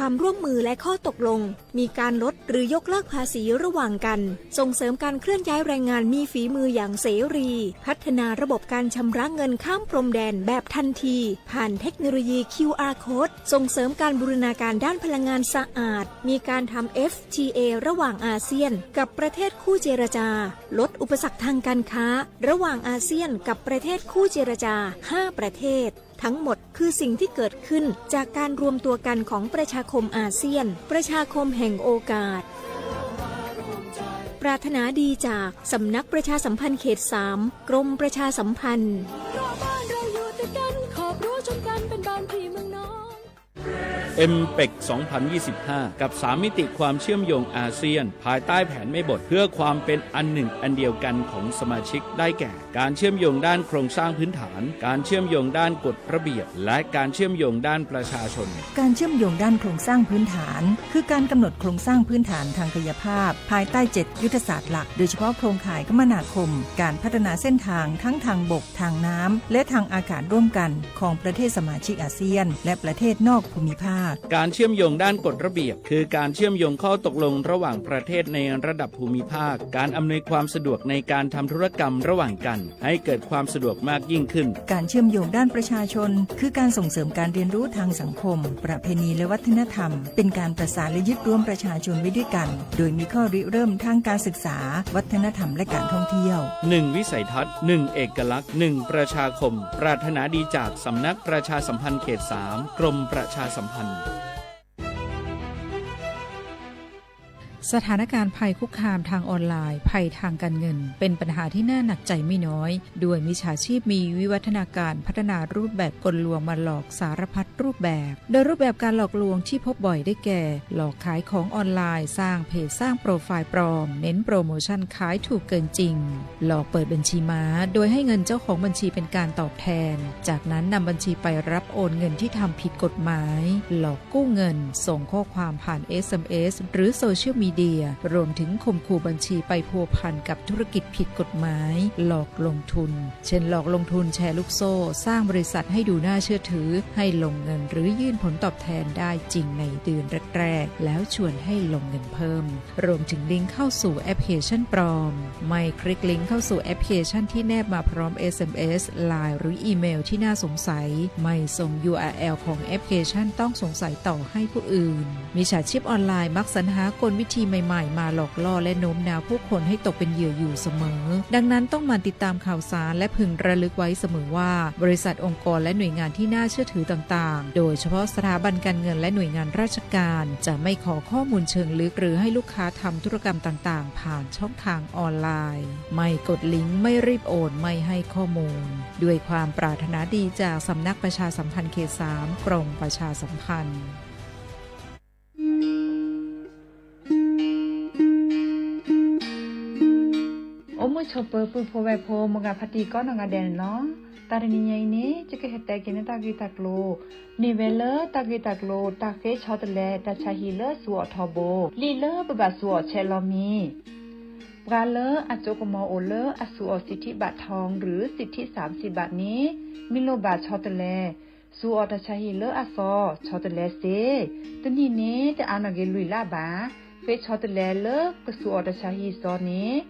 ความร่วมมือและข้อตกลง มีการลดหรือยกเลิกภาษีระหว่างกัน ส่งเสริมการเคลื่อนย้ายแรงงานมีฝีมืออย่างเสรี พัฒนาระบบการชำระเงินข้ามพรมแดนแบบทันที ผ่านเทคโนโลยี คิวอาร์ Code ส่งเสริมการบูรณาการด้านพลังงานสะอาด มีการทำ เอฟทีเอ ระหว่างอาเซียน กับประเทศคู่เจรจา ลดอุปสรรคทางการค้า ระหว่างอาเซียนกับประเทศคู่เจรจา ห้า ประเทศ ทั้งหมดคือสิ่งที่เกิดขึ้นจากการรวมตัวกันของประชาคมอาเซียน ประชาคมแห่งโอกาส ปรารถนาดีจากสำนักประชาสัมพันธ์เขต สาม กรมประชาสัมพันธ์ เอ็มเปก สองพันยี่สิบห้า กับ สาม มิติความเชื่อมโยงอาเซียน ภายใต้แผนแม่บทเพื่อความเป็นอันหนึ่งอันเดียวกันของสมาชิกได้แก่ การเชื่อมโยงด้านโครงสร้างพื้นฐาน การเชื่อมโยงด้านกฎระเบียบ และการเชื่อมโยงด้านประชาชน การเชื่อมโยงด้านโครงสร้างพื้นฐาน คือการกำหนดโครงสร้างพื้นฐานทางกายภาพ ภายใต้ เจ็ด ยุทธศาสตร์หลัก โดยเฉพาะโครงข่ายคมนาคม การพัฒนาเส้นทางทั้งทางบก ทางน้ำ และทางอากาศร่วมกันของประเทศสมาชิกอาเซียน และประเทศนอกภูมิภาค การเชื่อมโยงด้านกฎระเบียบ คือการเชื่อมโยงข้อตกลงระหว่างประเทศในระดับภูมิภาค การอำนวยความสะดวกในการทำธุรกรรมระหว่างกัน ให้เกิดความสะดวกมากยิ่งขึ้น การเชื่อมโยงด้านประชาชน คือการส่งเสริมการเรียนรู้ทางสังคม ประเพณีและวัฒนธรรม เป็นการประสานและยึดรวมประชาชนไว้ด้วยกัน โดยมีข้อริเริ่มทางการศึกษา วัฒนธรรมและการท่องเที่ยว หนึ่ง วิสัยทัศน์ หนึ่ง เอกลักษณ์ หนึ่ง ประชาคม ปรารถนาดีจากสำนักประชาสัมพันธ์เขต สาม กรมประชาสัมพันธ์ สถานการณ์ภัยคุกคามทางออนไลน์ ภัยทางการเงิน เป็นปัญหาที่น่าหนักใจไม่น้อย ด้วยมิจฉาชีพมีวิวัฒนาการพัฒนารูปแบบกลลวงมาหลอกสารพัดรูปแบบ โดยรูปแบบการหลอกลวงที่พบบ่อยได้แก่ หลอกขายของออนไลน์ สร้างเพจ สร้างโปรไฟล์ปลอม เน้นโปรโมชั่นขายถูกเกินจริง หลอกเปิดบัญชีม้า โดยให้เงินเจ้าของบัญชีเป็นการตอบแทน จากนั้นนำบัญชีไปรับโอนเงินที่ทำผิดกฎหมาย หลอกกู้เงิน ส่งข้อความผ่าน เอสเอ็มเอส หรือโซเชียลมีเดีย รวมถึงข่มขู่บัญชีไปพัวพันกับธุรกิจผิดกฎหมาย หลอกลงทุน เช่นหลอกลงทุนแชร์ลูกโซ่ สร้างบริษัทให้ดูน่าเชื่อถือ ให้ลงเงินหรือยื่นผลตอบแทนได้จริงในเดือนแรกๆ แล้วชวนให้ลงเงินเพิ่ม รวมถึงลิงก์เข้าสู่แอปพลิเคชันปลอม ไม่คลิกลิงก์เข้าสู่แอปพลิเคชันที่แนบมาพร้อม เอสเอ็มเอส ไลน์ หรืออีเมลที่น่าสงสัย ไม่ส่ง ยูอาร์แอล ของแอปพลิเคชันต้องสงสัยต่อให้ผู้อื่น มิจฉาชีพออนไลน์มักสรรหากลวิธีใหม่ๆ มาหลอกล่อและโน้มน้าวผู้คนให้ตกเป็นเหยื่ออยู่เสมอ ดังนั้นต้องหมั่นติดตามข่าวสารและพึงระลึกไว้เสมอว่า บริษัทองค์กรและหน่วยงานที่น่าเชื่อถือต่างๆ โดยเฉพาะสถาบันการเงินและหน่วยงานราชการ จะไม่ขอข้อมูลเชิงลึกหรือให้ลูกค้าทำธุรกรรมต่างๆ ผ่านช่องทางออนไลน์ ไม่กดลิงก์ ไม่รีบโอน ไม่ให้ข้อมูล ด้วยความปรารถนาดีจากสำนักประชาสัมพันธ์เขต สาม กรมประชาสัมพันธ์ အိၣ်မုာ်ဆိးပၢၤပုၢ်ဖိဝဲၢ်ဖိ မိၢ်ဂၤဖါတံၢ်ကိးနီၢ်ဂၤဒဲးန့ၣ်လီၤ. တၢ်တနံၤညါအံၤန့ၣ် ယကဟဲတဲက့ၤန့ၢ်တၢ်ဂ့ၢ်တၢ်ကျိၤ မ့ၢ်ဝဲလၢတၢ်ဂ့ၢ်တၢ်ကျိၤ တၢ်ဃ့ဆီတလဲတၢ်ဆါဟံၣ်လၢစူၤအီၣ်ထီဘိ လံာ်လၢပဘၣ်စူၤအီၣ်ဆဲးလီၤမံၤ ပှၤလၢအစိကမီၤအိၣ်လၢအစူၤအီၣ် สิทธิบัตรทอง หรือ สิทธิสามสิบบาท န့ၣ် မ့ၢ်လိၣ်ဘၣ်ဆီတလဲ စူၤအီၣ်တၢ်ဆါဟံၣ်လၢအစီ ဆီတလဲစ့ တနံၣ်န့ၣ် တအါနီၢ်က့ၤလွံၢ်လါဘၣ်. ဃ့ဆီတလဲလၢကစူၤအီၣ်တၢ်ဆါဟံၣ်စီန့ၣ်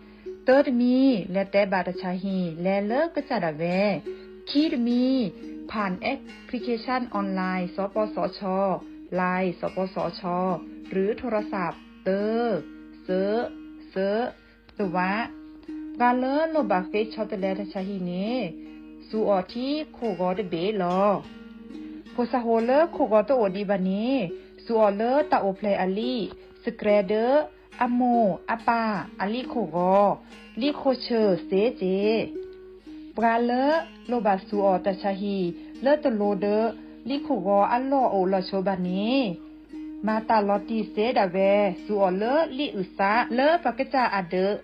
တၢတမံၤ လဲၤတဲဘၣ်တၢ်ဆါဟံၣ် လဲၤလၢကစၢ်ဒၣ်ဝဲ ခံတမံၤ ผ่านแอปพลิเคชันออนไลน์ สปสช Line สปสช หรือโทรศัพท์ တၢ စၢ စၢ တဝး ပှၤလၢလိၣ်ဘၣ်ဃ့ဆီတလဲတၢ်ဆါဟံၣ်န့ၣ် စူၤအီၣ်ထံခိၣ်ဂီၤတဘ့ၣ်လီၤ. ဖိသၣ်ဃိလၢခိၣ်ဂီၤတအိၣ်ဒံးဘၣ်န့ၣ် စူၤအီၣ်လၢတၢ်အိၣ်ဖျဲၣ်အလံာ် စကြဲဒၢ အမိၢ်အပၢ်အလံာ်ခိၣ်ဂီၤ လံာ်ခိၣ်ဆၢၣ်စ့စ့ ပှၤလၢလိၣ်ဘၣ်စူၤအီၣ်တၢ်ဆါဟံၣ်လၢတလိၤဒီး လံာ်ခိၣ်ဂီၤအလီၢ်အိၣ်လီၤဆိးဘၣ်န့ၣ် မၤတၢ်လီၤတံၢ်စ့ဒၣ်ဝဲ စူၤအီၣ်လၢလံာ်အုၣ်သးလၢပကစၢ်အဒၢး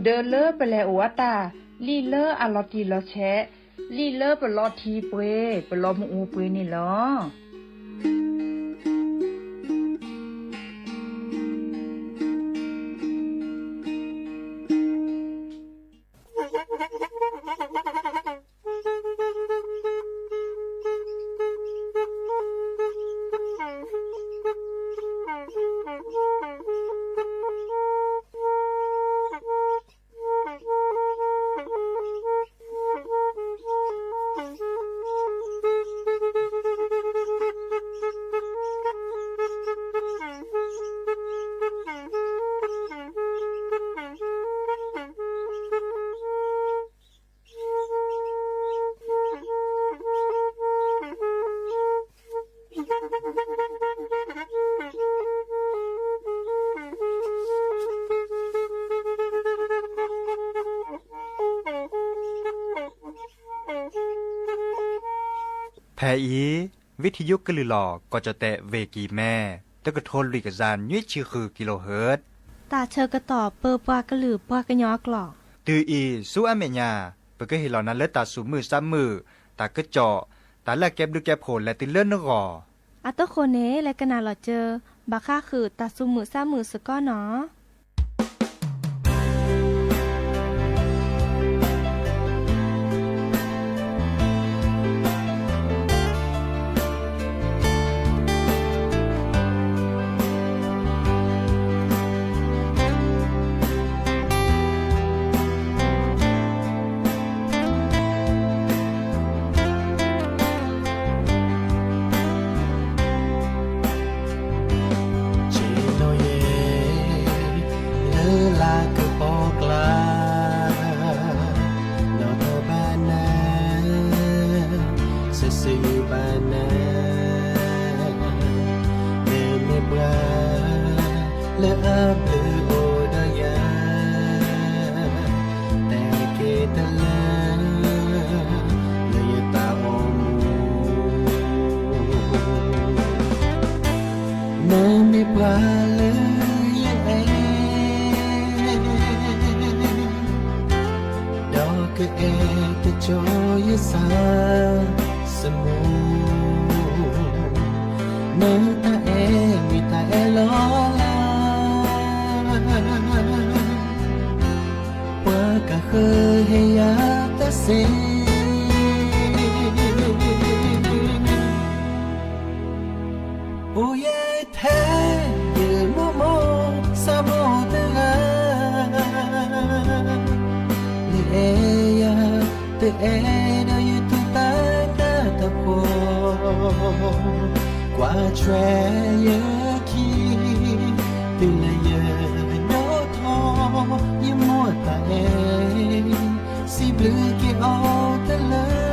ဒီးလၢပလဲၤအိၣ်အတၢ် လံာ်လၢအလီၤတံၢ်လီၤဆဲး လံာ်လၢပလီၤထံပှ့ၤ ပလီၤမ့ၣ်အူပှ့ၤန့ၣ်လီၤ. ဖဲအံၤ ဝံထံယိကလုာ်လီၤ ကီၢ်ကၠီၣ်တဲၣ် ဝ့ၢ်ကံၢ်မဲ တကထိလွံၢ်ကယၤနွံဆံဃု ကံလိဟၢၣ် တၢ်ဆၢကတီၢ်ပၢပှၤကလုာ်ပှၤကညီအကျိာ် တုၤအံၤဆူအမဲာ်ညါ ပကဟ့ၣ်လီၤနၤလၢတၢ်သူၣ်မုာ်သးမုာ် တၢ်ကစီၣ် တၢ်လၢအကဲဘျုးကဲဖှိၣ်လဲၤတုၤလၢနဂီၢ် အတဃိန့ၣ် လဲၤကနၣ်လီၤစၢၤ ဘၣ်ဃးဃုာ်တၢ်သူၣ်မုာ်သးမုာ်စ့ၢ်ကီးနီၤ. က့ၤလီၤယဲ လၢလၢကပီၤကျါ နီၢ်ထီၣ်ဘၣ်နၤ စံးဆၢယုာ်ဘၣ်နၤ နမ့ၢ်ပှၤ လၢအဘျုးအိၣ်ဒီးယၤ တၢ်က့ၤတလၢ လၢယတၢ်အိၣ်မူ နမ့ၢ်ပှၤလၢယအဲၣ် ဒီးကအဲၣ်တကၠိယသးသမူ နတၢ်အဲၣ်မ့ၢ်တၢ်အဲၣ်လီၤလး ပှၤကဃုဟ့ၣ်ယၤတၢ်စ့ အိၣ်ယဲထဲ ယမိၢ်မိၢ် စၢ်ဘီၣ်တဂၤ နအဲၣ်ယၤ တအဲၣ်ဒီးယတူၢ်တၢ်နးတၢ်ဖှီၣ် ကွၢ်ထွဲယခံ တုၤလၢယဒိၣ်ထီၣ် ယမိၢ်တၢ်အဲၣ် စံးဘျုးက့ၤအီၤတလၢ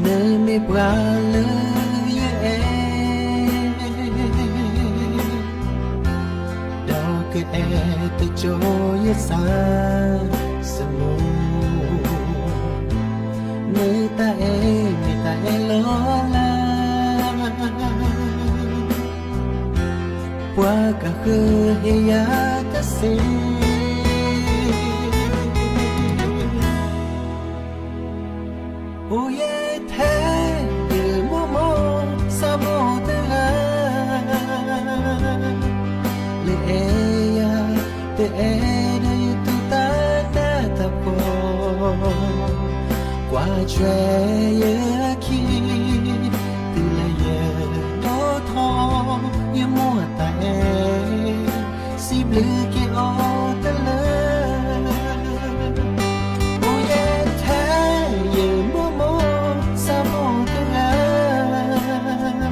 နမ့ၢ်ပှၤလၢယအဲၣ် ဒီးကအဲၣ်တကၠိယသးသမူ နတၢ်အဲၣ်မ့ၢ်တၢ်အဲၣ်လီၤလး ပှၤကဃုဟ့ၣ်ယၤတၢ်စ့ အိၣ်ယဲထဲ ယမိၢ်မိၢ် စၢ်ဘီၣ်တဂၤ လၢအဲၣ်ယၤ တအဲၣ်ဒီးယတူၢ်တၢ်နးတၢ်ဖှီၣ် ကွၢ်ထွဲယခံ တုၤလၢယဒိၣ်ထီၣ် ယမိၢ်တၢ်အဲၣ် စံးဘျုးက့ၤအီၤတလၢ အိၣ်ယဲထဲ ယမိၢ်မိၢ် စၢ်ဘီၣ်တဂၤ လၢ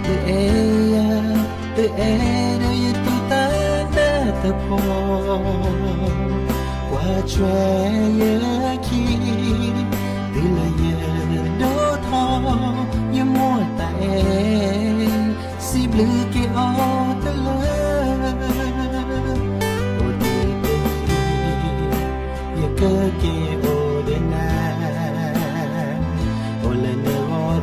အဲၣ်ယၤ တအဲၣ်ဒီးယတူၢ်တၢ်နးတၢ်ဖှီၣ် ကွၢ်ထွဲယခံ တုၤလၢယဒိၣ်ထီၣ် ယမိၢ်တၢ်အဲၣ် စံးဘျုးက့ၤအီၤတလၢ အိၣ်ဒံးတနံၤ ယကက့ၤအိၣ်ဒီးနၤ အိၣ်လၢန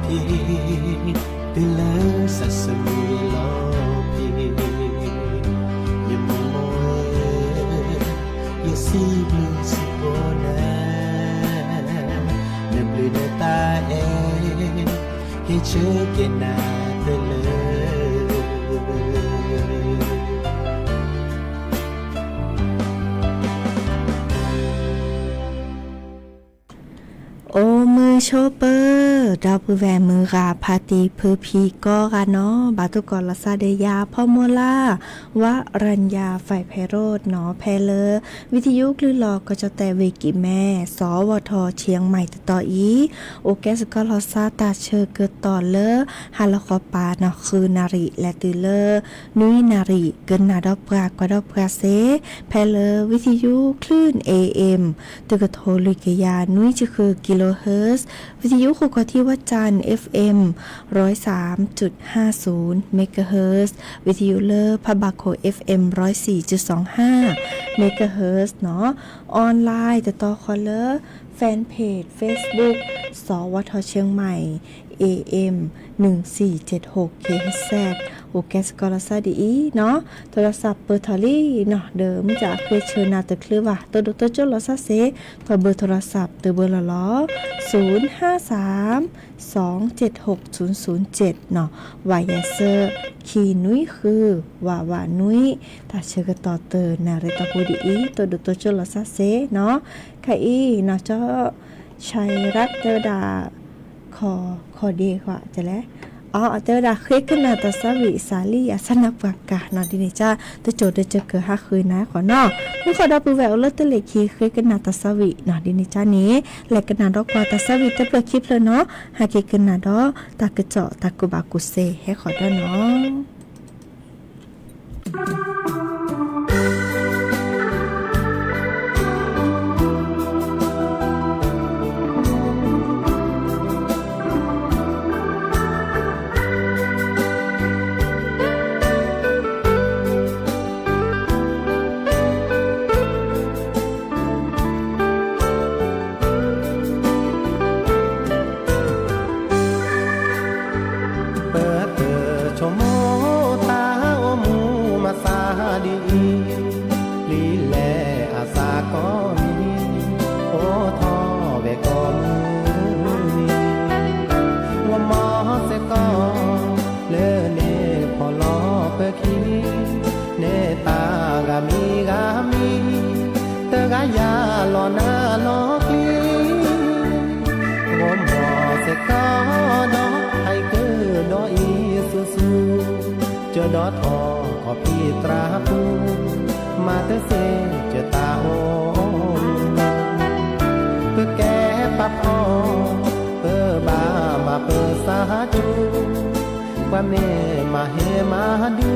ဂီၢ်ထံး တုၤလၢစးစမံလီၤဖံး ယမိၢ်မိၢ်ဧၢ ယစံးဘျုးစံးဖှိၣ်နၤ နဘျုးနတၢ်အဲၣ် ဟ့ၣ်ဆၢက့ၤနၤတလၢ အိၣ်မုာ်ဆိးပၢၤ ဒီပုၢ်ဝဲၢ်မုၢ်ဂၤဖါတံၢ်ဖုဖံကိးဂၤနီၤ, ဘၣ်သကိးလီၤသးဒီးယၤ ဖီမိၢ်လၢ် ဝရံယၤ ဖဲးဖဲးရိးနီၤ, ဖဲလၢ ဝံသယုကလုၢ်လီၤကီၢ်ကၠီၣ်တဲၣ်ဝ့ၢ်ကံၢ်မဲ စီၤဝီၤထီၣ်ဆၢၣ်မဲၣ်တတီၤအံၤ, အိၣ်ကဲစ့ၢ်ကီးလီၤသးတၢ်ဆၢကတီၢ်လၢ ဟါလီၤဃီပၤနီၤ ဃုနၣ်ရံၣ် လဲၤတုၤလၢ နွံနၣ်ရံၣ် ကနၣ်ဒီးပှၤကွၢ်ဒီးပှၤစ့ၢ်, ဖဲလၢ ဝံသယုကလုၢ် เอเอ็ม တကထိလွံၢ်ကယၤနွံဆံဃု kilohertz, ဝံသယုဃုာ်ခီၣ်ထံးဝၣ်စၣ် เอฟเอ็ม ร้อยสามจุดห้าศูนย์เมกะเฮิรตซ์, ဝံသယုလၢဖးဘၣ်ခိၣ် เอฟเอ็ม ร้อยสี่จุดสองห้าเมกะเฮิรตซ์နီၤ, online တတီၤဃီလၢ fanpage Facebook စီၤဝီၤထီၣ်ဆၢၣ်မဲၣ် เอเอ็ม หนึ่งสี่เจ็ดหกเคเอชแซด အိၣ်ကဲစ့ၢ်ကီးလီၤသးဒ်အံၤနီၤ, โทรศัพท์ပၢၢ်ထီၣ်လံနီၤ, ဒီးမ့ၢ်တၢ်ဃ့ဆၢနၤတချုးဘၣ် တိၢ်ဒိၣ်တိၢ်ကၠိၣ်လီၤသးစ့ၢ်, ထီၣ်ဘၢၣ် โทรศัพท์ တဘၢလီၤလီၤ, ศูนย์ห้าสาม สองเจ็ดหกศูนย์ศูนย์เจ็ดနီၤ, ဝးယဲၢ်ဆၢ ခံနွံဃု ဝးဝးနွံ, တၢ်ဆၢကတီၢ်တနၣ်ရံၣ်တီၢ်ပူၤဒ်အံၤ တိၢ်ဒိၣ်တိၢ်ကၠိၣ်လီၤသးစ့ၢ်နီၤ, ခဲအံၤနီၤ ကၠီ ဆၢရၣ်တဲဝဲဒၣ် ခီ ခီဒ့ခွါလဲၣ်, အတဲဝဲဒၣ် ဃ့ကနၣ်တၢ်သးဝံၣ် စးလံယၤဆၢနၢ်ပှၤကၤနီၤ, ဒ်န့ၣ်ကၠၢ် တစိၢ်တစၢၢ်ကၢၤဟးဃုာ်နၤဃီနီၤ, မုၢ်ဃီဒီပုၢ်ဝဲၢ်အိၣ်လၢတလ့ၢ်ခံ ဃ့ကနၣ်တၢ်သးဝံၣ်နီၤ, ဒ်န့ၣ်ကၠၢ်န့ၣ် လဲၤကနၣ်ဒီးကွၢ်တၢ်သးဝံၣ်တဖျၢၣ်ခံဖျၢၣ်နီၤ, ဟဲက့ၤကနၣ်ဒီးတၢ်ကစီၣ်တၢ်ကူၣ်ဘၣ်ကူၣ်သ့ဟဲဃီဒီးနီၤ. ပတဆိကမိၣ်တၢ်အိၣ်မူမၤသးဒ်အံၤ, လံာ်လဲၢ်အသးကိးမံၤ, အိၣ်ထီၣ်ဝဲကိးမုၢ်နံၤ, ဂီၤမီၤစ့ၢ်ကီး လၢန့ၣ်ဖီၣ်လီၤပခံ, န့ၢ်တၢ်ဂၤမံၤဂၤမံၤ, တဂၤယၤလီၤနၢ်လီၤကျံ, ဂီၤမီၤစ့ၢ်ကီးဒီး ဟဲကဒီးအံၤဆူၣ်ဆူၣ်, ကၢဒီးထီၣ်ခီၣ်ဖံးသရၣ်ပူၤ, မၤတသ့ကၢ်တၢ်အိၣ်မူ, ပကဲပာ်ဖှိၣ် ပဘၣ်မၤပၢၤစၢ်ကၠူ, ပှၤမ့ၢ်မၤဟ့မၤဒူ,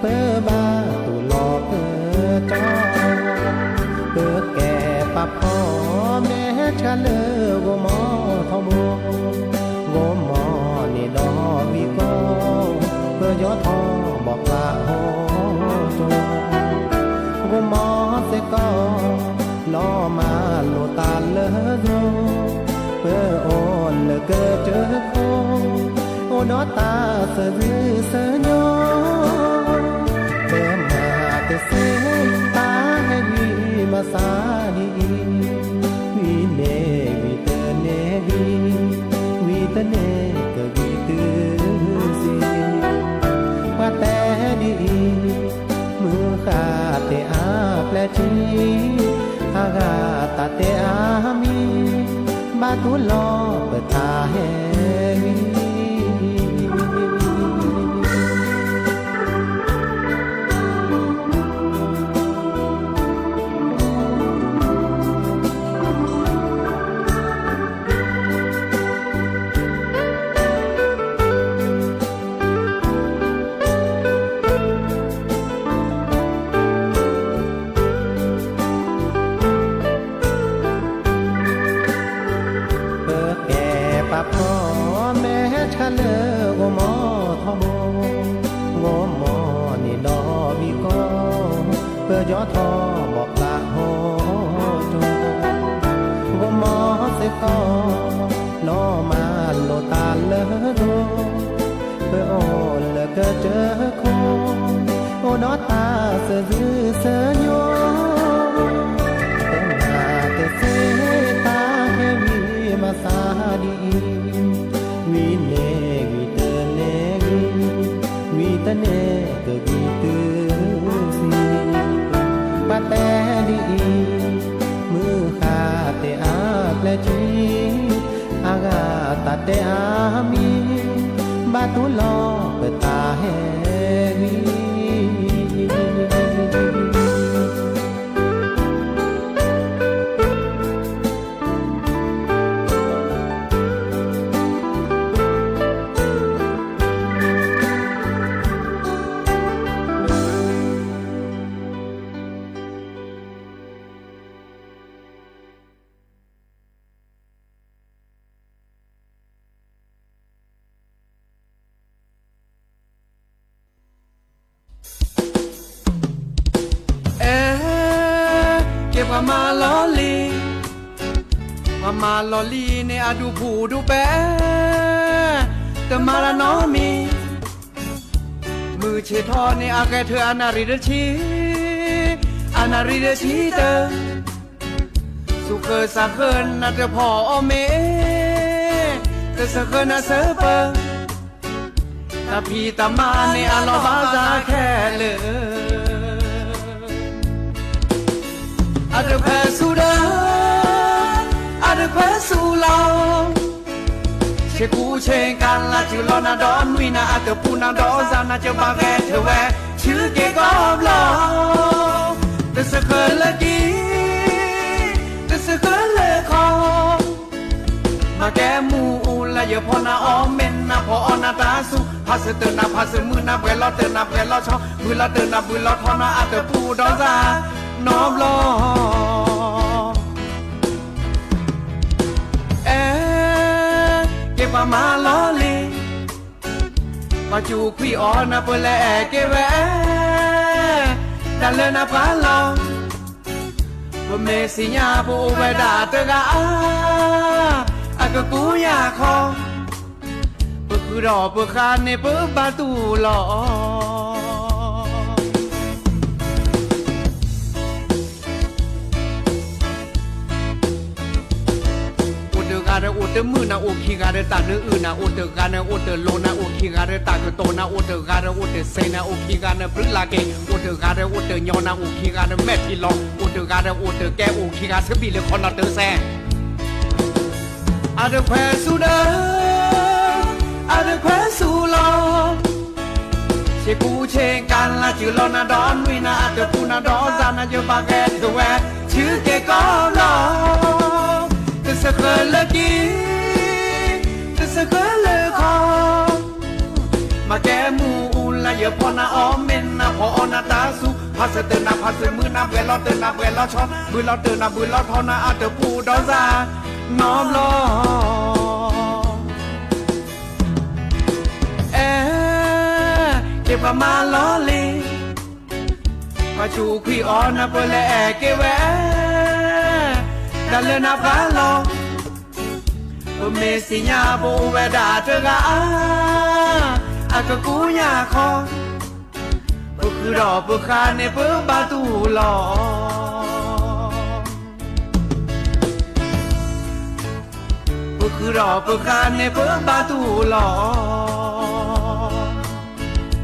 ပဘၣ်တူၢ်လိာ်ပၢၤကၠီ, ပကဲပာ်ဖှိၣ်မဲာ်ဆှးလၢ ဂီၤမီၤထီဘိ, ဂီၤမီၤန့ၣ်ဒီးဝံၤကီ, ပယီၤထီၣ်ဘီၣ်ဖျါဟီၣ်ကၠီ, ဂီၤမီၤစ့ၢ်ကီး လီၤမၢ်လိာ်တၢ်လၢယိၤ, ပအိၣ်လၢကစၢၢ်ခိၣ်, အိၣ်ဒီးတၢ်သးဒုးသးညီ, ပမၤတသ့တၢ်ဟဲဝံၤမၤသးဒ်အံၤ, ဝံၤန့ၣ်ဝံၤတန့ၢ်ဂံၢ်, ဝံၤတန့ၢ်ကဂံၢ်တုၤစံ, ပှၤတဲဒ်အံၤ, မုၢ်ဃၢ်တဲအါပျဲၢ်ထံ, အဂၤတၢ်တဲအါမံၤ, ဘၣ်တူၢ်လိာ်ပတၢ်ဟဲဝံၤ. ပကဲပာ်ဖှိၣ်မဲာ်ဆှးလၢဂီၤမီၤထီဘိ, ဂီၤမီၤန့ၣ်ဒီးဝံၤကီ, ပယီၤထီၣ်ဘီၣ်ဖျါဟီၣ်ကၠီ, ဂီၤမီၤစ့ၢ်ကီး လီၤမၢ်လိာ်တၢ်လၢယိၤ, ပအိၣ်လၢကစၢၢ်ခိၣ်, အိၣ်ဒီးတၢ်သးဒုးသးညီ, ပမၤတသ့တၢ်ဟဲဝံၤမၤသးဒ်အံၤ, ဝံၤန့ၣ်ဝံၤတန့ၢ်ဂံၢ်, ဝံၤတန့ၢ်ကဂံၢ်တုၤစံ, ပှၤတဲဒ်အံၤ, မုၢ်ဃၢ်တဲအါပျဲၢ်ထံ, အဂၤတၢ် တဲအါမံၤ ဘၣ်တူၢ်လီၤပတၢ်ဟဲဝံၤ. အဲ ကဲပှၤမၤလီၤလံၤ, ပှၤမၤလီၤလံၤန့ၣ် အဒူၣ်ဖူၣ်ဒူၣ်ပဲာ်, တမၤလၢနီတမံၤ, မုၢ်ဆ့ၣ်ထီၣ်န့ၣ် အဂဲၤထၢၣ်အနၣ်ရံၣ်တဆံ, အနၣ်ရံၣ်တဆံတၢၢ် သူၣ်ဃၢၤသးဃၢၤနၢ်တဖီအီၣ်မ့ၢ်, တစၢဃၢၤနၢ်စၢပၢၢ်, တၢ်ဖံးတၢ်မၤန့ၣ်အလီၢ်ဘၣ်သးခဲလၢာ်, အတခွဲးဆူၣ်ဒီး အတခွဲးဆူၣ်လီၤ. ဆ့ကူဆ့ကၤလၤ စူၤလီၤနၤဒီးနွံနၤအတပူၤနၤဒီးစၤနၤ ကဘၣ်ဂဲၤထၢၣ်ဝဲ ဆူက့ၤကီၢ်ဘျီၣ်, တစၢဃၢၤလၢကံ, တစၢဃၢၤလၢခီ, မၤကဲမူအူလၢယဖီနၤအီၣ်မ့ၢ်နၤဖီအီၣ်နၤတၢ်ဆူၣ်, ဖးစၢၤတၢၢ်နၤဖးစၢၤမုၢ်နၤ ပှဲၤလီၤတၢၢ်နၤပှဲၤလီၤဆီ, ဘုလီၤတၢၢ်နၤဘုလီၤထီနၤအတပူၤဒီးစၤနီတဘျီ. အဲ ကဲပှၤမၤလီၤလံၤ, ပှၤစူၣ်ခွံၣ်အီၤနၢ်ပၢၢ်လဲၤအဲၣ်က့ၤဝဲ, တၢ်လၢနၤပှၤလီၤ. ပမ့ၢ်သ့ၣ်ညါပအိၣ်ဝဲဒၣ်တဂၤ, အကကူယၤခီ, ပဃုာ်ဒီးပဃၣ်န့ၣ်ပဘၣ်တူၢ်လီၤ. အိၣ်တဂၤဒီးအိၣ်တမုာ်နၤ အိၣ်ခံဂၤဒီးတၢ်နၢအုၣ်နၤ, အိၣ်တဂၤဒီးအိၣ်တလိၤနၤ, အိၣ်ခံဂၤဒီးတၢ်ကတိၤနၤ, အိၣ်တဂၤဒီးအိၣ်တစဲးနၤ, အိၣ်ခံဂၤဒီးဘျုးလၢ်က့ၤ, အိၣ်တဂၤဒီးအိၣ်တညီနၤ, အိၣ်ခံဂၤဒီးမဲာ်ထံလီၤ, အိၣ်တဂၤဒီးအိၣ်တကဲ, အိၣ်ခံဂၤဆၢဘံၣ်လၢခီနီၤတၢ်စဲး အတခွဲးဆူၣ်ဒီး အတခွဲးဆူၣ်လီၤ. ဆ့ကူဆ့ကၤလၤ စူၤလီၤနၤဒီးနွံနၤအတပူၤနၤဒီးစၤနၤ ယဘၣ်ဂဲၤထၢၣ်ဝဲ ဆူက့ၤကီၢ်ဘျီၣ်, တစၢဃၢၤလၢကံ, တစၢဃၢၤလၢခီ, မၤကဲမူအူလၢယဖီနၤအီၣ်မ့ၢ်နၤဖီအီၣ်နၤတၢ်ဆူၣ်, ဖးစၢၤတၢၢ်နၤဖးစၢၤမုၢ်နၤ ပှဲၤလီၤတၢၢ်နၤပှဲၤလီၤဆီ, ဘုလီၤတၢၢ်နၤဘုလီၤထီနၤအတပူၤဒီးစၤနီတဘျီ. အဲ ကဲပှၤမၤလီၤလံၤ, ပှၤစူၣ်ခွံၣ်အီၤနၢ်ပၢၢ်လဲၤအဲၣ်က့ၤဝဲ, တၢ်လၢနၤပှၤလီၤ. ပမ့ၢ်သ့ၣ်ညါပအိၣ်ဝဲဒၣ်တဂၤ, အကကူယၤခီ, ပဃုာ်ဒီးပဃၣ်န့ၣ်ပဘၣ်တူၢ်လီၤ. ပဃုာ်ဒီးပဃၣ်န့ၣ်ပဘၣ်တူၢ်လီၤ.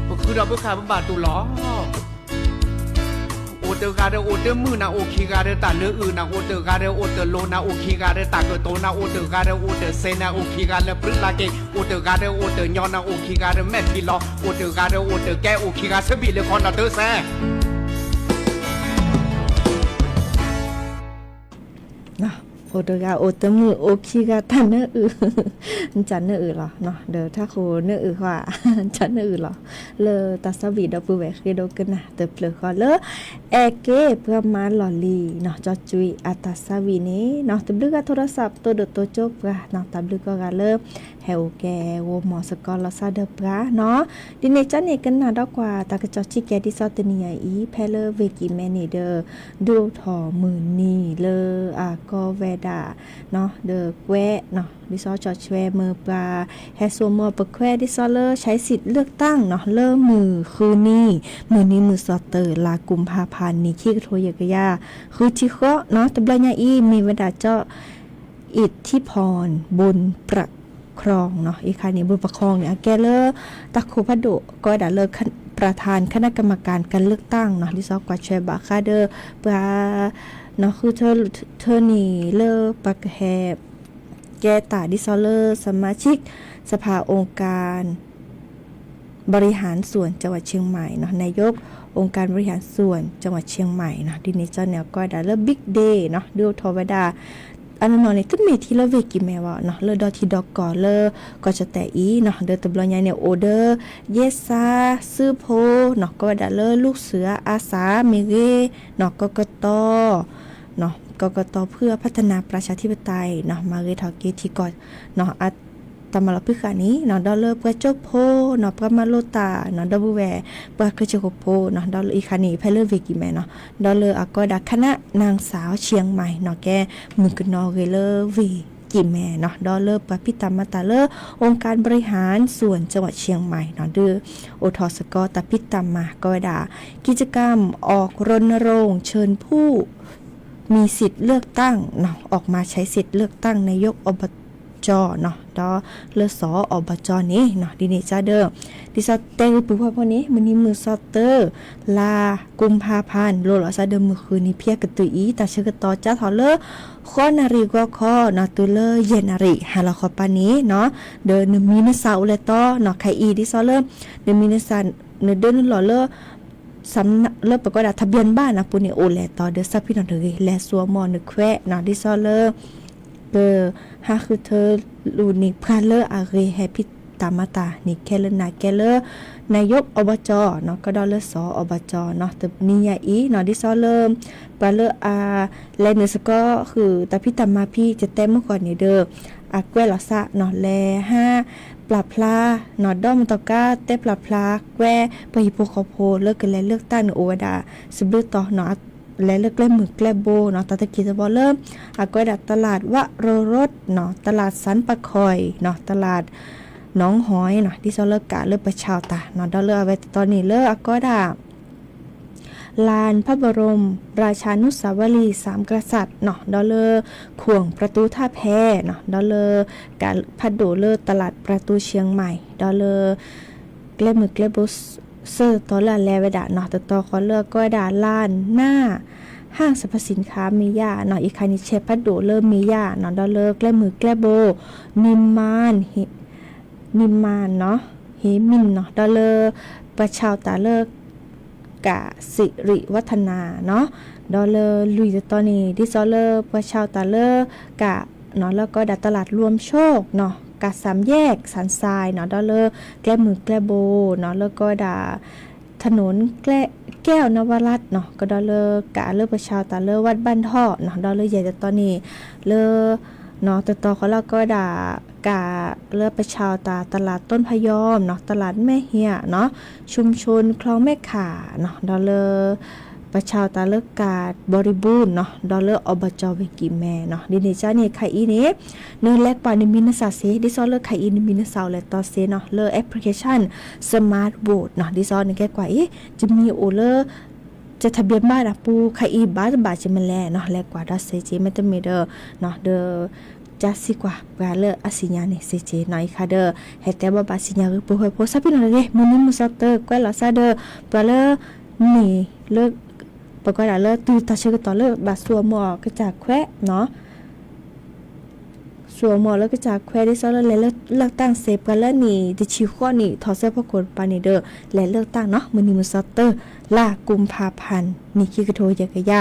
ပဃုာ်ဒီးပဃၣ်ပဘၣ်တူၢ်လီၤ. အိၣ်တဂၤဒီးအိၣ်တမုာ်နၤ, အိၣ်ခံဂၤဒီးတၢ်နၢအုၣ်နၤ, အိၣ်တဂၤဒီးအိၣ်တလိၤနၤ, အိၣ်ခံဂၤဒီးတၢ်ကတိၤနၤ, အိၣ်တဂၤဒီးအိၣ်တစဲးနၤ, အိၣ်ခံဂၤလၢဘျုးလၢ်က့ၤ, အိၣ်တဂၤဒီးအိၣ်တညီနၤ, အိၣ်ခံဂၤဒီးမဲာ်ထံလီၤ, အိၣ်တဂၤဒီးအိၣ်တကဲ, အိၣ်ခံဂၤဆၢဘံၣ်လၢခီနီၤတၢ်စဲး အိၣ်တဂၤအိၣ်တမုာ်, အိၣ်ခံဂၤတၢ်နၢအုၣ်, တၢ်နၢအုၣ်လီၤ, ဒီးထါဃိနၢအုၣ်ဃီ, တၢ်နၢအုၣ်လီၤ, လၢတၢ်သးဝံၣ်ဒီပုၢ်ဝဲၢ်ဃ့ဒိကနၣ်တဖျၢၣ်ဃီလၢ အဲၣ်က့ၤပှၤမၤလီၢ်လံၤနီၤ, ကၠီကွံာ်အတၢ်သးဝံၣ်န့ၣ်နီၤ, တဘျုးဂၤထိဒီးစးပတိၢ်ဒိၣ်တိစၢၤပှၤနီၤ, တၢ်ဘျုးကိးဂၤလၢ ဟဲအိၣ်ကဲဂီၤမီၤစ့ၢ်ကီးလီၤဆီဒီးပှၤနီၤ, ဒ်န့ၣ်ကီန့ၣ်ကနၣ်ဒီးကွၢ်တၢ်ကစီၣ်ထံကဲဒ်သိးတနံၤညါအံၤ ဖဲလၢဝ့ၢ်ကံၢ်မဲန့ၣ်ဒီး ဒိၣ်ထီၣ်မုၢ်နံၤလၢအကီဝဲဒၣ် ဒီးကွဲး ဒ်သိးဆီၣ်ထွဲမ့ၢ်ပှၤ ဟဲစိာ်မီၢ်ပခွဲးဒ်သိးလၢ ใช้สิทธิ์เลือกตั้งနီၤ လၢမုၢ်ဃုနံၤ မုၢ်နံၤမုၢ်သီသၢလါ ကုမ်ၣ်ဖးဖး နံၣ်ခံကထိယဲၢ်ကယၤ ဃုထံဃီနီၤ, တဘျီညါအံၤ မ့ၢ်ဝဲဒၣ်ကၠီ อิทธิพร บุญประคองနီၤ, အံၤခါန့ၣ် บุญประคองန့ၣ် အကဲလၢ တၢ်ခိၣ်ဖးဒိၣ် ကိးဝဲဒၣ်လၢ ประธานคณะกรรมการการเลือกตั้งနီၤ, ဒ်သိးကွၢ်ထွဲဘၣ်ဃးဒီး ပှၤ နီၤ ဃုထၢထၢန့ၣ်လၢပှၤကဟဲ ကဲတၢ်ဒ်သိးလၢ สมาชิกสภาองค์การบริหารส่วนจังหวัดเชียงใหม่เนาะ นายกองค์การบริหารส่วนจังหวัดเชียงใหม่เนาะ ဒ်န့ၣ်ကီန့ၣ် အကိးဝဲဒၣ်လၢ big day เนาะ ဒုးအိၣ်ထီၣ်ဝဲဒၣ် အနီၢ်နီၢ်န့ၣ် တမ့ၢ်ထံလၢဝ့ၢ်ကံၢ်မဲဘၣ်နီၤ လၢဒီထံဒီကီၢ်လၢကီၢ်ကၠီၣ်တဲၣ်အံၤနီၤ ဒီးတဘျီညါန့ၣ် အိၣ်ဒီး ရဲစခန်း စုဖိနီၤ ကိးဝဲဒၣ်လၢ ลูกเสืออาสา မ့ၢ်ဂ့ၤနီၤ กกต กกต เพื่อพัฒนาประชาธิปไตยနီၤ မၤဂ့ၤထီၣ်က့ၤထံကီၢ်နီၤ အတၢ်မၤလီၤဖုးဃာ်န့ၣ်နီၤ ဒီးလၢပှၤကၠိဖိနီၤ ပှၤမၤလိတၢ်နီၤ ဒီပုၢ်ဝဲၢ် ပှၤခရံာ်ဖိနီၤ ဒီးလၢအံၤခါန့ၣ် ဖဲလၢဝ့ၢ်ကံၢ်မဲနီၤ ဒီးလၢအကိးဝဲဒၣ် คณะนางสาวเชียงใหม่နီၤ ကဲမုၢ်ကနီၤဂ့ၤလၢဝ့ၢ်ကံၢ်မဲနီၤ ဒီးလၢပှၤဖံးတၢ်မၤတၢ်လၢ องค์การบริหารส่วนจังหวัดเชียงใหม่နီၤ ဒုးအိၣ်ထီၣ်စ့ၢ်ကီးတၢ်ဖံးတၢ်မၤကိးဝဲဒၣ် กิจกรรมออกรณรงค์เชิญผู้มีสิทธิ์เลือกตั้งเนาะ ออกมาใช้สิทธิ์เลือกตั้งนายก อบจ เนาะ ဒီးလၢ สอบจ န့ၣ်เนาะ ဒ်န့ၣ်ကဒီး ဒ်သိးတဲဂ့ၤပုၢ်ဝဲၢ်ဖိန့ၣ် မုၢ်နံၤမုၢ်သီတၢ လါ กุมภาพันธ์ လိၤလီၤစးဒီးမုၢ်ဃုနံၤဖဲကတုၤအံၤ တၢ်ဆၢကတီၢ်ကၠါထီၣ်လၢ ဃိးနၣ်ရံၣ်ဂီၤခီနီၤ တုၤလၢယဲၢ်နၣ်ရံၣ် ဟါလီၤခီပၤန့ၣ်နီၤ ဒီးနမံၤနစးအိၣ်လဲၤတီနီၤ ခဲအံၤဒ်သိးလၢ နမံၤနစး နဒၢနလီၢ်လၢ လၢပကိးဒၣ် ทะเบียนบ้าน အပူၤန့ၣ် အိၣ်လဲၤတီဒီး ဆၢဖံနီၤတဂ့ၤ လဲၤစိာ်မီၢ်နခွဲးနီၤ ဒ်သိးလၢ က ဟးဃုထၢလူၤန့ၢ်ပှၤလၢအဂ့ၤ ဟဲဖံးတၢ်မၤတၢ်န့ၣ် ခဲလၢာ်နၤကဲလၢ นายก อบจ နီၤ ကဒီးလၢ สอบจ နီၤ တနံၤညါအံၤနီၤ ဒ်သိးလၢ ပှၤလၢအလဲၤနုာ်စ့ၢ်ကီးဃုာ်တၢ်ဖံးတၢ်မၤဖဲ ကတဲမုၢ်ဃီန့ၣ်ဒီး အကွဲးလီၤသးနီၤ လဲၤဟးပျၢ်ဖျါနီၤ ဒီးမ့ၢ်တကါတဲပျၢ်ဖျါကွဲးပှၤဟံၣ်ဖိဃီဖိလၢကလဲၤ เลือกตั้ง န့ၣ် အိၣ်ဝဲဒၣ်စဘျုးတီၤနီၤ လဲၤလၢကျဲမုၢ်ကျဲဘိနီၤ တၢ်သက့သဘီလၢ အကိးဝဲဒၣ် ตลาดวโรรส နီၤ ตลาดสันป่าข่อย နီၤ ตลาดหนองหอย နီၤ ဒ်သိးလၢကးလၢပဆါအီၣ်တၢ်နီၤ ဒီးလၢအဝဲတတီၤန့ၣ်လၢအကိးဝဲဒၣ် ลานพระบรมราชานุสาวรีย์สามกษัตริย์ နီၤ ဒီးလၢ ขวงประตูท่าแพ နီၤ ဒီးလၢ ကးဖးဒိၣ်လၢ ตลาดประตูเชียงใหม่ ဒီးလၢ ကျဲမုၢ်ကျဲဘိ ဆၢကတီၢ်လၢအလဲၤဝဲဒၣ်နီၤ တတီၤဃီလၢအကိးဝဲဒၣ် ลานหน้าห้างสรรพสินค้าเมย่า နီၤ အံၤခါန့ၣ် ဆဲးဖးဒိၣ်လၢ เมย่า နီၤ ဒီးလၢကျဲမုၢ်ကျဲဘိ นิมมาน นิมมาน နီၤ เฮมิน နီၤ ဒီးလၢ ပှၤဆါအီၣ်တၢ်လၢ กสิริวัฒนา နီၤ ဒီးလၢလွံၢ်တတီၤန့ၣ် ဒ်သိးလၢပှၤဆါအီၣ်တၢ်လၢ ကး နီၤ လၢကိးဝဲဒၣ် ตลาดรวมโชค နီၤ กาดสามแยก สันทราย နီၤ ဒီးလၢကျဲမုၢ်ကျဲဘိ နီၤ လၢကိးဝဲဒၣ် ถนนแก้วนวรัตน์ နီၤ ကဒီးလၢကးလၢပှၤဆါအီၣ်တၢ်လၢ วัดบ้านท่อ နီၤ ဒီးလၢယဲၢ်တတီၤန့ၣ် လၢ နီၤ တတီၤဃီလၢကိးဝဲဒၣ် ကးလၢပှၤဆါအီၣ်တၢ် ตลาดต้นพะยอม နီၤ ตลาดแม่เฮีย နီၤ ชุมชนคลองแม่ข่า နီၤ ဒီးလၢ ပှၤဆါအီၣ်တၢ်လၢကး บริบูรณ์ နီၤ ဒီးလၢ อบจ ဝ့ၢ်ကံၢ်မဲ နီၤ ဒ်န့ၣ်ကန့ၣ် ခဲအံၤန့ၣ် နလဲၤကွၢ်နမံၤနစးစ့ ဒ်သိးလၢခဲအံၤနမံၤနစးအိၣ်လဲၤတီစ့နီၤ လၢ application Smart Vote နီၤ ဒ်သိးနကဲကွၢ်အံၤ ယမံၤအိၣ်လၢ ယ ทะเบียนบ้าน အပူၤ ခဲအံၤဘၣ်တဘၣ်ကမ့ၢ်လဲၣ်နီၤ လဲၤကွၢ်ဒီးစ့က့ မ့တမ့ၢ်ဒီး ဒီး ကစံးကွၢ်ပှၤလၢအသ့ၣ်ညါန့ၣ်စ့က့နီၤ အံၤခါဒီး ဟဲတဲဘၣ်ဘၣ်သ့ၣ်ညါဂ့ၤ ပုၢ်ဝဲၢ်ဖိ ဆၢဖံနီၤတဂ့ၤ မုၢ်နံၤမုၢ်သီတၢ ကွဲးလီၤသးဒီး ပှၤလၢ န့ၣ်လၢ ပကွၢ်ဒၣ်လၢတုၤတၢ်ဆၢကတီၢ်လၢဘၣ်စူးအမီၢ်အီၤကစၢ်ခွဲးနီၤ စူးအမီၢ်အီၤလၢကစၢ်ခွဲး ဒ်သိးလၢလဲၤလၢ เลือกตั้ง စ့ ပှၤလၢန့ၣ် တဆံဃိးနံၣ် ထီၣ်စဲဖိကိးတပၤန့ၣ်ဒီး လဲၤ เลือกตั้ง နီၤ မုၢ်နံၤမုၢ်သီတၢ လါ กุมภาพันธ์ နံၣ်ခံကထိယဲၢ်ကယၤ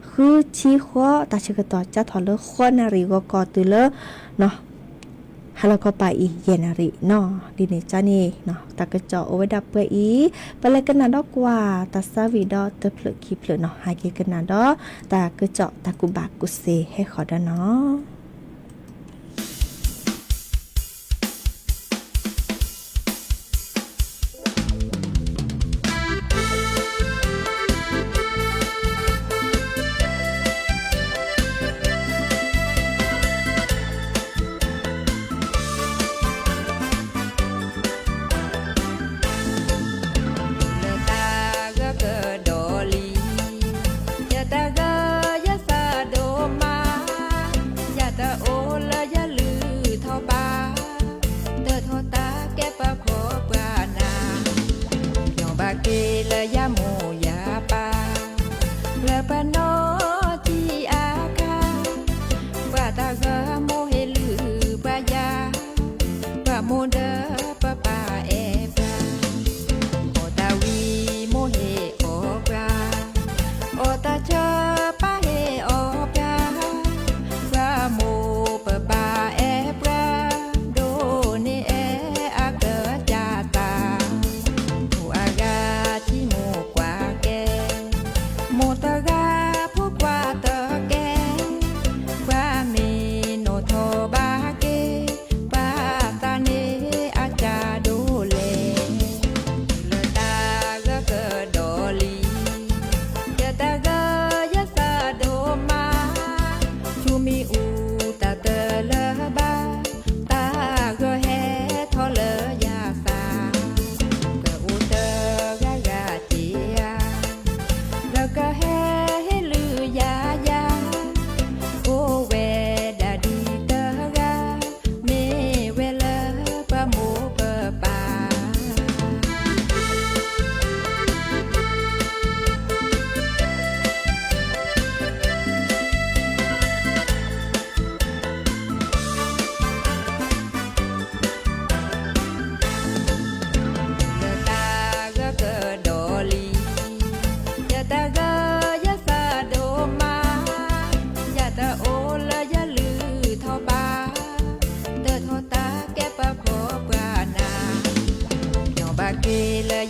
ဃုဆံဃိး တၢ်ဆၢကတီၢ်ကၠါထီၣ်လၢ ဃိးနၣ်ရံၣ်ဂီၤခီတုၤလၢ ဟါလီၤခီပၤအံၤ ယဲၢ်နၣ်ရံၣ်နီၤ ဒ်န့ၣ်ကန့ၣ် တၢ်ကစီၣ်အိၣ်ဝဲဒၣ်ပှဲၤအံၤ ပလဲၤကနၣ်ဒီးကွၢ်တၢ်သးဝံၣ်ဒီးတဖျၢၣ်ခံဖျၢၣ်နီၤ ဟးက့ၤကနၣ်ဒီး တၢ်ကစီၣ်တၢ်ကူၣ်ဘၣ်ကူၣ်သ့ဟဲဃီၤဒီးနီၤ လၢတၢ်ဂၢၢ်ကဒီးလံ ယတၢ်ဂၢၢ်ယသးဒိၣ်မး ယတအိၣ်လၢယလုၢ်ထီၣ်ဘၣ် တထီၣ်တၢ်ကဲပှၤခိးပှၤနၢ် ယီၢ်ဘၣ်က့ၤလၢယမိၢ်ယပၢ် လၢပှၤနီၢ်ထံအခါ ပှၤတၢ်ဂၢၢ်မိၢ်ဟ့ၣ်လုၢ်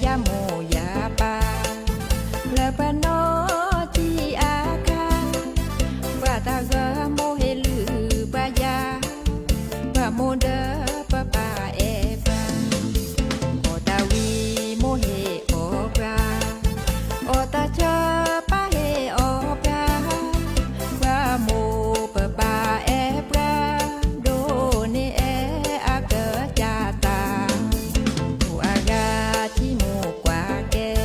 ယမိၢ်ယပၢ်, လၢပနီၢ်ထံအခါ, ပှၤသးဂၢၢ်မိၢ်ဟ့ၣ်လုၢ်ပှၤယၤ, ပှၤမိၢ်ဒီးပပၢ်အဲၣ်ပှၤ, အီၣ်တၢ်ဝံၤမိၢ်ဟ့ၣ်အီၣ်ပှၤ, အီၣ်တၢ်ဆၢပၢ်ဟ့ၣ်အီၣ်ပှၤ, ပှၤမိၢ်ပပၢ်အဲၣ်ပှၤ, ဒိၣ်န့ၢ်အဲၣ်အကစၢ်သး, အိၣ်အဂၤထံမိၢ်ကွၢ်ကဲ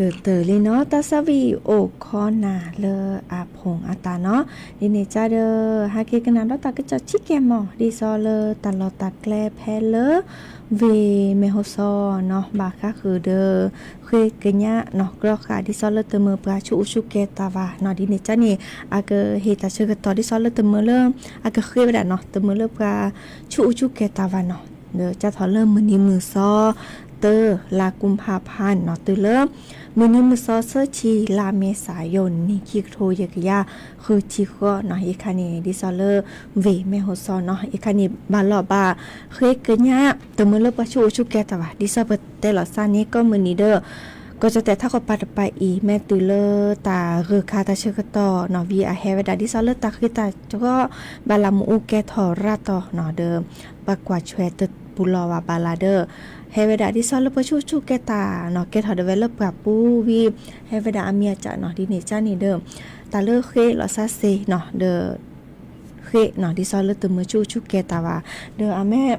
ကတၢၢ်လံနီၤ တၢ်သးဝံၣ်အိၣ်ခီနၤလၢအဖိအသးနီၤ, ဒ်န့ၣ်ကဒီး ဟဲက့ၤကနၣ်ဒီးတၢ်ကစီၣ်ဆံးကဲမီၤ ဒ်သိးလၢတၢ်လီၢ်တၢ်ကျဲဖဲလၢ ဝ့ၢ်မဲၢ်ဟိၣ်စီနီၤ ဘၣ်ဃးဃုာ်ဒီး ဃ့ကညးနီၤ ကြီဃာ်ဒ်သိးလၢတမုာ်ပှၤဆူၣ်အိၣ်ဆူၣ်ကဲၤတၢ်ဘၣ်နီၤ, ဒ်န့ၣ်ကန့ၣ် အကဟ့ၣ်တၢ်ဆၢကတီၢ်ဒ်သိးလၢတမုာ်လၢ အကဃ့ဝဲဒၣ်နီၤ တမုာ်လၢပှၤဆူၣ်အိၣ်ဆူၣ်ကဲၤတၢ်ဘၣ်နီၤ ဒီးကၢ်ထီၣ်လၢမုၢ်နံၤမုၢ်သီ တၢ လါကူၤဖးဖးနီၤ တုၤလၢ မုၢ်နံၤမုၢ်သီသၢဆံ လါမ့ၤစး ယိၤနံၣ် ခံကထိယဲၢ်ကယၤဃုဆံဃီနီၤ, အံၤခါန့ၣ် ဒ်သိးလၢ ဝ့ၢ်မဲၢ်ဟိၣ်စီနီၤ အံၤခါန့ၣ် ဘၣ်လီၤဘၣ်ဃ့ကညး တမုာ်လၢပှၤဆူၣ်အိၣ်ဆူၣ်ကဲၤတၢ်ဘၣ် ဒ်သိးပတဲလီၤသးန့ၣ် ကိးမုၢ်နံၤဒီး ကီၢ်ကၠီၣ်တဲၣ်ထးကီၢ်ပၤတပၤအံၤ မ့ၢ်တုၤလၢတၢ်ဂုၤခါတၢ်ဆၢကတီၢ်နီၤ ဝံၤအဟဲဝဲဒၣ်ဒ်သိးလၢတၢ်ဃ့တၢ်ကီ ဘၣ်လၢမ့ၣ်အူကဲထီၣ်ရၤတီၤနီၤ ဒီး ပှၤကွၢ်ဆွဲတပူၤလီၤဘၣ်ဘၣ်လၢဒီး ဟဲဝဲဒၣ်ဒ်သိးလၢပှၤဆူၣ်ဆူၣ်ကဲၤတၢ်နီၤ ကဲထီၣ်ဒီးဝဲလၢပှၤပူၤဝံၤ ဟဲဝဲဒၣ်အမံၤအကၠးနီၤ ဒ်န့ၣ်ကန့ၣ်ဒီး တၢ်လၢဃ့လီၤစၢ်စ့နီၤ ဒီး ဃ့နီၤ ဒ်သိးလၢတမုာ်ဆူၣ်ဆူၣ်ကဲၤတၢ်ဘၣ် ဒီးအမ့ၢ်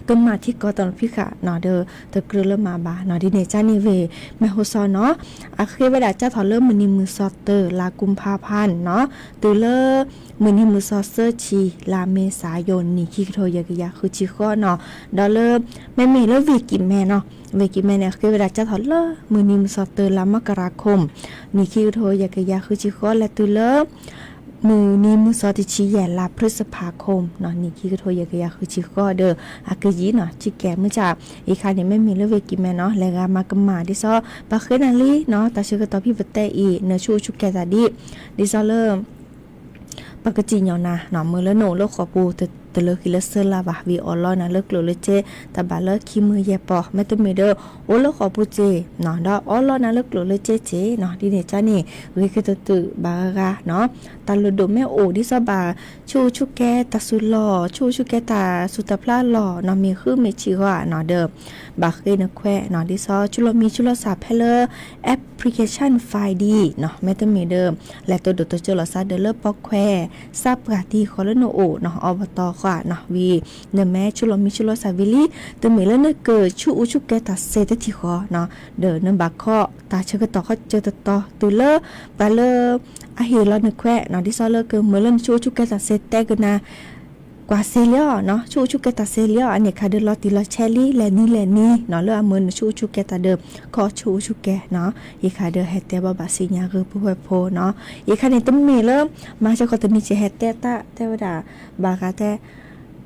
ကမၣ်ထံကီၢ်တၢ်ဖံးဃာ်နီၤ ဒီးတကြၢးလၢမၤဘၣ်နီၤ ဒ်န့ၣ်ကန့ၣ်ဝ့ၢ် မဲၢ်ဟိၣ်စီနီၤ အဃ့ဝဲဒၣ်ကၢ်ထီၣ်လၢမုၢ်နံၤမုၢ်သီတၢ လါကူၤဖးဖးနီၤ တုၤလၢ မုၢ်နံၤမုၢ်သီသၢဆံ လါမ့ၤစး ယိၤနံၣ် ခံကထိယဲၢ်ကယၤဃုဆံဃီနီၤ ဒီးလၢ မ့မ့ၢ်လၢဝ့ၢ်ကံၣ်မဲနီၤ ဝ့ၢ်ကံၣ်မဲန့ၣ် အဃ့ဝဲဒၣ်ကၢ်ထီၣ်လၢ မုၢ်နံၤမုၢ်သီတၢ လါမကရၤခိၣ် နံၣ်ခံကထိယဲၢ်ကယၤဃုဆံဃီ လဲၤတုၤလၢ မုၢ်နံၤမုၢ်သီတဆံယဲၢ် လါဖြံစဖးခိၣ်နီၤ နံၣ်ခံကထိယဲၢ်ကယၤဃုဆံဃီဒီး အကယံၤနီၤ ဆံးကဲမုၢ်ဆၣ် အံၤခါန့ၣ် မ့မ့ၢ်လၢဝ့ၢ်ကံၣ်မဲနီၤ လဲၤဂၤမၤကမၣ်ဒ်သိး ပှၤဃ့နၤလံနီၤ တၢ်ဆၢကတီၢ်ဖံးပတဲအံၤ နဆူၣ်အိၣ်ဆူၣ်ကဲၤတၢ်ဒ် ဒ်သိးလၢ ပကစံၣ်ညီၣ်နၤနီၤ မ့ၢ်လၢနအိၣ်လၢဃိာ်ပူၤ တလၢဃံလၢဆၢလၢ်ဘၣ် ဝံၤအီၣ်လီၤနၤလၢကျိၣ်လၢစ့ တၢ်ဘၣ်လၢခံမုၢ်ယဲၢ်ပီၢ် မ့တမ့ၢ်ဒီး အိၣ်လၢဃိာ်ပူၤစ့နီၤ ဒီးအီၣ်လီၤနၤလၢကျိၣ်လၢစ့စ့နီၤ ဒ်န့ၣ်ကန့ၣ် ဂ့ၤကတၢၢ်တၢၢ်ဘၣ်ဂၤဂၤနီၤ တၢ်လိၣ်ဒိၣ်မ့ၢ်အိၣ်ဒ်သိးဘၣ် ဆူၣ်အိၣ်ဆူၣ်ကဲၤတၢ်စူၤလီၢ် ဆူၣ်အိၣ်ဆူၣ်ကဲၤတၢ်စူၤတၢ်ဖျါလီၢ်နီၤ မ့ၢ်ဃုမ့ၢ်ဆံးဂီၤနီၤဒီး ဘၣ်ဃ့နခွဲးနီၤ ဒ်သိးဆူၣ်လီၤမံဆူၣ်လီၤစၢ်ဖဲလၢ application file ဒ်နီၤ မ့တမ့ၢ်ဒီး လဲၤတိၢ်ဒိၣ်တိၢ်ကၠိလီၤသးဒီးလၢပီၣ်ခွဲး စးပှၢ်တံၢ်ဃီလၢနအိၣ်နီၤ အီဘတီဃီနီၤ ဝံၤ နမ့ၢ်ဆူၣ်လီၤမံဆူၣ်လီၤစၢ်ဝံၤလံ တမ့ၢ်လၢနကဆူၣ်အိၣ်ဆူၣ်ကဲၤတၢ်စ့တထံၣ်ဃီနီၤ ဒီးနဘၣ်ခီတၢ်ဆၢကတီၢ်ခီကၢတတီၤတုၤလၢ ပှၤလၢ အဟ့ၣ်လီၤနခွဲးနီၤ ဒ်သိးလၢကမ့ၢ်လၢနဆူၣ်အိၣ်ဆူၣ်ကဲၤတၢ်စ့တဲကနၤ ကွၢ်စ့လံအီၤနီၤ ဆူၣ်အိၣ်ဆူၣ်ကဲၤတၢ်စ့လံအီၤ အန့ၣ်ခါဒီးလီၤတံၢ်လီၤဆဲးလံ လဲၤနံၤလဲၤနံၤနီၤ လၢအမ့ၢ်နဆူၣ်အိၣ်ဆူၣ်ကဲၤတၢ်ဒီး ခီဆူၣ်အိၣ်ဆူၣ်ကဲၤနီၤ အံၤခါဒီးဟဲတဲဘၣ်ဘၣ်စံၣ်ညါဂုၢ်ပှၤဖှီၣ်ဖိနီၤ အံၤခါန့ၣ်တမ့ၢ်လၢ မၤစ့ၢ်ကီးတနံၤစ့ၢ်ဟဲတဲတၢ်တဲဝဲဒၣ် ဘၣ်ဂၤတဲ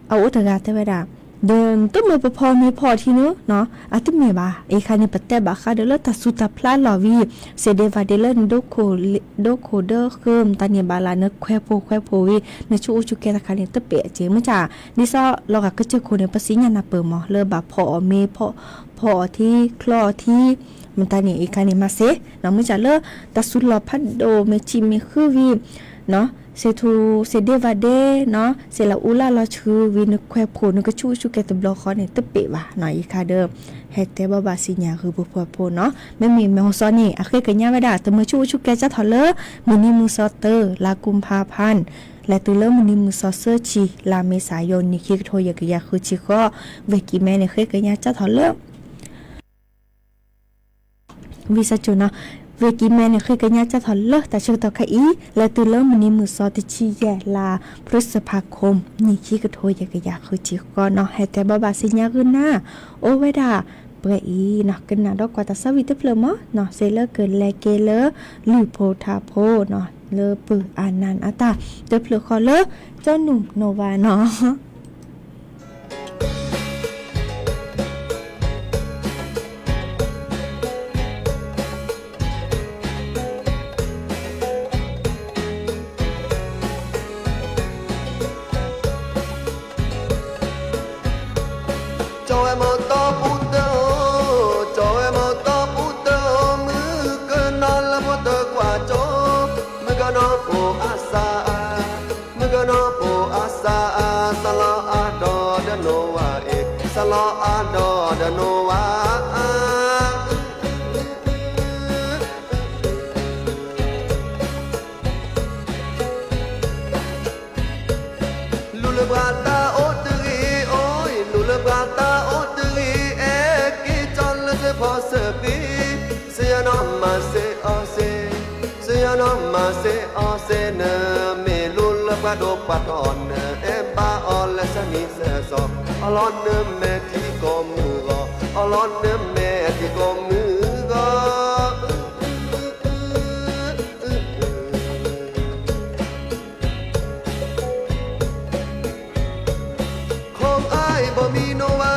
အအိၣ်တဂၤတဲဝဲဒၣ် ဒီးနတမ့ၢ်ပဖီမ့ၤဖီအီၤထံနုၤနီၤ အတမ့ၢ်ဘၣ် အံၤခါန့ၣ်ပတဲဘၣ်ဃးဒီးလၢတၢ်စူၤတၢ်ဖျါလီၢ်ဝံၤ စ့ဒ့ဘၣ်ဒ့လၢန ဒိခိၣ်ဒၢဃၢမတၤန့ၣ်ဘၣ်လၢနခွဲးဖိခွဲးဖိဝံၤ နဆူၣ်အိၣ်ဆူၣ်ကဲၤတခါန့ၣ် တပ့ၢ်အစ့မုၢ်ဆၣ် ဒ်သိးလီၤဂာ်ကစၢၢ်ခိၣ်န့ၣ် ပသ့ၣ်ညါနၢ်ပၢၢ်မး လၢဘၣ်ဖီအီၤမ့ၤ ဖီအီၤထံ ချီအီၤထံ မတၤန့ၣ် အံၤခါန့ၣ်မၤစ့နီၤ မုၢ်ဆၣ်လၢ တၢ်စူၤလီၢ်ဖးဒိၣ်မ့ၢ်ဆံးမ့ၢ်ဃုဝံၤ စ့ထူ စ့ဒ့ဘၣ်ဒ့နီၤ စ့လၢအူလၢလီၤဆှုဝံၤ နခွဲးဖိနကဆူၣ်အိၣ်ဆူၣ်ကဲၤတဘျီဃီန့ၣ် တပ့ၢ်ဘၣ်နီၤ အံၤခါဒီး ဟဲတဲဘၣ်ဘၣ်စံၣ်ညါဂုၢ်ပှၤဖှီၣ်ဖိနီၤ မ့မ့ၢ်မဲၢ်ဟိၣ်စီန့ၣ် အဃ့ကညးဝဲဒၣ် တမုာ်ဆူၣ်အိၣ်ဆူၣ်ကဲၤကၢ်ထီၣ်လၢ မုၢ်နံၤမုၢ်သီတၢ လါကူၤဖးဖါ လဲၤတုၤလၢမုၢ်နံၤမုၢ်သီသၢဆံ လါမ့ၤစး ယိၤနံၣ် ခံကထိယဲၢ်ကယၤဃုဆံဃိး ဝ့ၢ်ကံၢ်မဲန့ၣ် ဃ့ကညးကၢ်ထီၣ်လၢ ဝံသးစူၤနီၤ ဝ့ၢ်ကံၢ်မဲန့ၣ် ဃ့ကညးကၢ်ထီၣ်လၢတၢ်ဆၢကတီၢ်ခဲအံၤ လဲၤတုၤလၢမုၢ်နံၤမုၢ်သီတဆံယဲၢ် လါဖြံစဖးခိၣ် နံၣ်ခံကထိယဲၢ်ကယၤဃုဆံဃိးနီၤ ဟဲတဲဘၣ်ဘၣ်စံၣ်ညါဂုၢ်နၤ အိၣ်ဝဲဒၣ် ပှဲၤအံၤနီၤ ကနၣ်ဒီးကွၢ်တၢ်သးဝံၣ်တဖျၢၣ်မးနီၤ စ့လၢကလဲၤက့ၤလၢ လုၢ်ဖိထါဖိနီၤ လၢပၢၤအနၢ်အတၢ် တဖျၢၣ်ဃီလၢ ကၠီနူၢ်နိၣ်ဝါနီၤ ကၠီဝဲမီၤတီပူတၢၢ်ဧၢ, ကၠီဝဲမီၤတီပူတၢၢ်ဧၢ, မုၣ်ကနီၤလၢဖိတကွၢ်ကၠီ, မုၣ်ကနီၤဖိအစၢအ, မုၣ်ကနီၤဖိအစၢအ, စၢလီၤအါဒီးဒီးနိၣ်ဝါအ့ၣ်, စၢလီၤအါဒီးဒီးနိၣ်ဝါအါ လူၤလၢပှၤတၢ်အိၣ်တဂ့ၤ, အိၣ်, လူၤလၢပှၤတၢ်အိၣ်တဂ့ၤ, အဲၣ်က့ၤကၠီလၢစၢဖီစၢဖ့, စၢယနီၤ မၤစ့အီၤစ့, စ့ယနီၢ်မၤစ့အီၤစ့, နမ့ၢ်လူလၢပှၤဒိၣ်ပှၤထီ နအဲၣ်ဘၣ်အီၤလၢစဲနံၤစဲစီၤ, အီၤလီၤနမဲာ်ထံကိးမုၢ်ဂီၤ, အီၤလီၤနမဲာ်ထံကိးမုၢ်ဂီၤ. ของอ้ายบ่มีโนวา,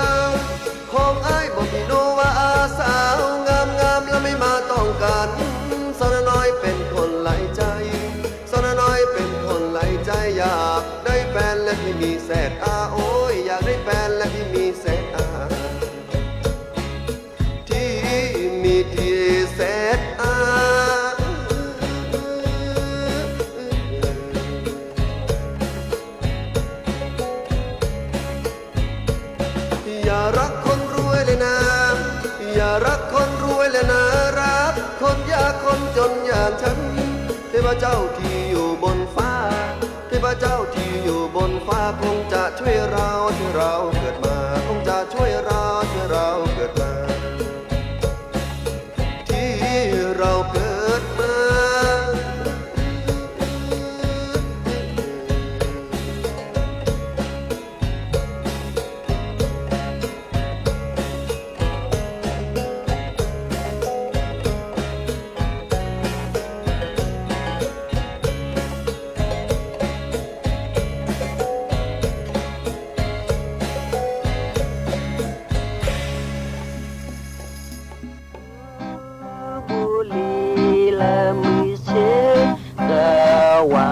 ของอ้ายบ่มีโนวา สาวงามๆ และไม่มาต้องการ สาวน้อยเป็นคนหลายใจ, สาวน้อยเป็นคนหลายใจ อยากได้แฟนและที่มีแสดอา โอ้ย อยากได้แฟนและที่มีแสดอา ที่มีที่แสดอา อย่ารักคนรวยเลยนะ, อย่ารักคนรวยเลยนะ, รักคนยากคนจนอย่างฉัน, เทพเจ้าที่อยู่บนฟ้า, เทพเจ้าที่อยู่บนฟ้า คงจะช่วยเราที่เราเกิดมา, คงจะช่วยเราที่เราเกิดมา ที่เราเกิดมา ဘူးလံလၢမုၢ်ဆ့ကဝၤ,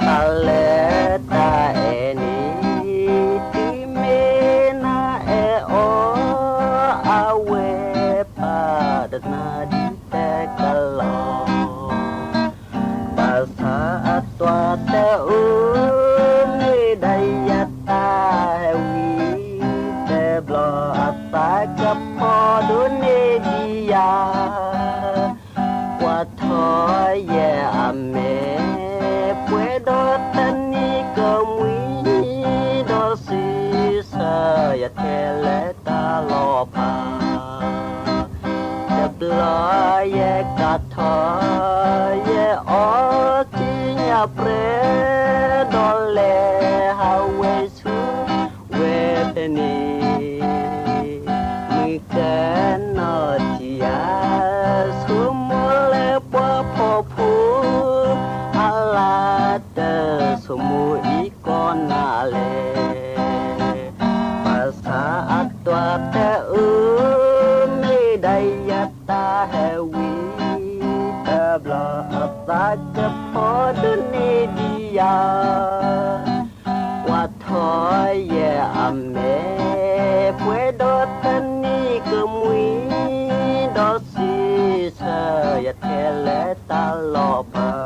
တၢ်လၢတၢ်အဲၣ်န့ၣ် တုၤမ့ၢ်နအဲၣ်အီၤ အဝဲပာ်တနါဒ်တဲကလီၤ ဘၣ်ဆၣ်အတၢ်တအိၣ် မ့ၢ်ဒၣ်ယတၢ်ဟဲဝံၤတဘျီ အသးကဖီဒိၣ်န့ၢ်ဒံးယၤ ကွၢ်ထီၣ်ယဲအမဲာ် ပှဲၤဒီးတနံၤကမှံ ဒီးစံးဆၢယၤထဲလၢတၢ်လီၤဖး တဘျီယဲကးထီၣ် ယဲအီထံညၣ်ပြဲ ဒီးလဲၤဟးဝဲဆူဝဲဖဲန့ၣ် မုၢ်ကနီၤထံၣ်ယၤ ဆိမိၣ်လၢပှၤဖှီၣ်ဖိ အလါတဆိမိၣ်အံၤကီးနၤလဲၣ် ဘၣ်ဆၣ်အတၢ်တအိၣ် မ့ၢ်ဒၣ်ယတၢ်ဟဲဝံၤတဘျီ အသးကဖီဒိၣ်န့ၢ်ဒံးယၤ ကွၢ်ထီၣ်ယဲအမဲာ် ပှဲၤဒီးတနံၤကမှံ ဒီးစံးဆၢယၤထဲလၢတၢ်လီၤဖး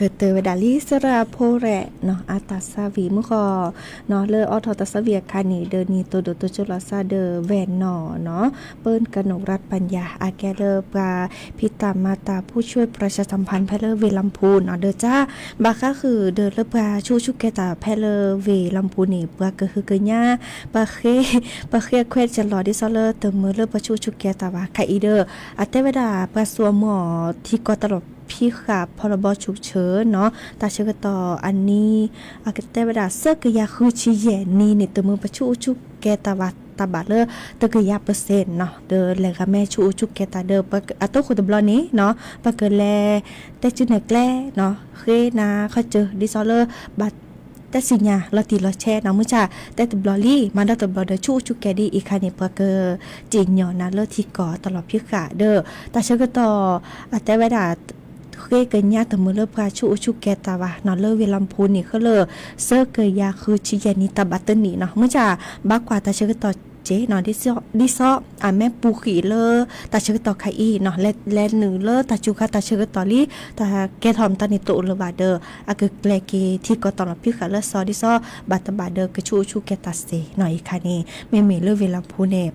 ကတၢၢ်ဝဲဒၣ်လံ စရၢအဖိရဲၣ်နီၤ အတၢ်ဆါဝံၤမုၢ်ဃီနီၤ လၢအိးထီၣ်တၢ်ဆါဝံၤအခါန့ၣ် ဒီးနံၤသိးဒိၣ်တိစၢၤလီၤစၢ်ဒီးဝဲၢ်နီၢ်နီၤ ပၢနကနူးရၢ်ပၣ်ညါ အကဲလၢပှၤဖံးတၢ်မၤတၢ် ผู้ช่วยประชาสัมพันธ์ ဖဲလၢဝ့ၢ်လီၢ်ဖူနီၤ ဒီးကၢ် ဘၣ်ဃးဃုာ်ဒီးလၢပှၤဆူၣ်ဆူၣ်ကဲတၢ်ဖဲလၢဝ့ၢ်လီၢ်ဖူန့ၣ် ပှၤကဟုကညး ပှၤဃ့ ပှၤဃ့အခွဲးတၢ်လီၤ ဒ်သိးလၢတမုာ်လၢပှၤဆူၣ်ဆူၣ်ကဲတၢ်ဘၣ် ခါအံၤဒီး အတဲဝဲဒၣ်ပှၤစိာ်အမီၤထံကီၢ်တၢ်လီၢ်ဖံးဃာ် พรบ ฉุกเฉินနီၤ တၢ်ဆၢကတီၢ်အနံၤ အကတဲဝဲဒၣ် ဆၢကယၤဃုဆံယဲၢ်နံၤန့ၣ် တမုာ်ပှၤဆူၣ်ဆူၣ်ကဲတၢ်ဘၣ်တဘၣ်လၢ တကယၤပၢၢ်စ့ၣ်နီၤ ဒီးလဲၤဂၤမဲာ်ဆူၣ်ဆူၣ်ကဲတၢ်ဒီး အတီခိၣ်တဘျီန့ၣ်နီၤ ပကလဲၤတဲစုနဲၣ်ကျဲနီၤ ဃ့နၤခီၣ်စၢၢ် ဒ်သိးလၢ ဘၣ်တဲစံၣ်ညါလီၤတံၢ်လီၤဆဲးနီၤ မုၢ်ဆၣ် တဲတဘျီလံ မၤဒီးတဘျီဒီး ဆူၣ်ဆူၣ်ကဲဒ်အံၤခါန့ၣ် ပှၤကစံၣ်ညီၣ်နၤလၢထံကီၢ်တၢ်လီၢ်ဖံးဃာ်ဒီး တၢ်ဆၢကတီၢ် အတဲဝဲဒၣ် ဃ့ကညးတမုာ်လၢပှၤဆူၣ်ဆူၣ်ကဲတၢ်ဘၣ်နီၤ လၢဝ့ၢ်လီၢ်ဖူန့ၣ် ဃုာ်လၢ ဆၢကယၤဃုဆံယဲၢ်နံၤတဘၣ်တနံၣ်နီၤ မုၢ်ဆၣ် ဘၣ်ကွၢ်တၢ်ဆၢကတီၢ်စ့ၢ်နီၤ ဒ်သိး ဒ်သိး အမ့ၢ်ပူၤဃံးလၢ တၢ်ဆၢကတီၢ်ခါအံၤနီၤ လဲၤနုာ်လၢတၢ်စူၤခါတၢ်ဆၢကတီၢ်လံ တၢ်ကဲထီၣ်မတၤန့ၣ်တအိၣ်လၢၤဘၣ်ဒီး အကကျဲၤက့ၤထံကီၢ်တၢ်လီၢ်ဖံးဃာ်လၢစီၤ ဒ်သိး ဘၣ်တဘၣ်ဒီးကဆူၣ်ဆူၣ်ကဲတၢ်စ့ၢ်နီၤ အံၤခါန့ၣ် မ့မ့ၢ်လၢဝ့ၢ်လီၢ်ဖူန့ၣ်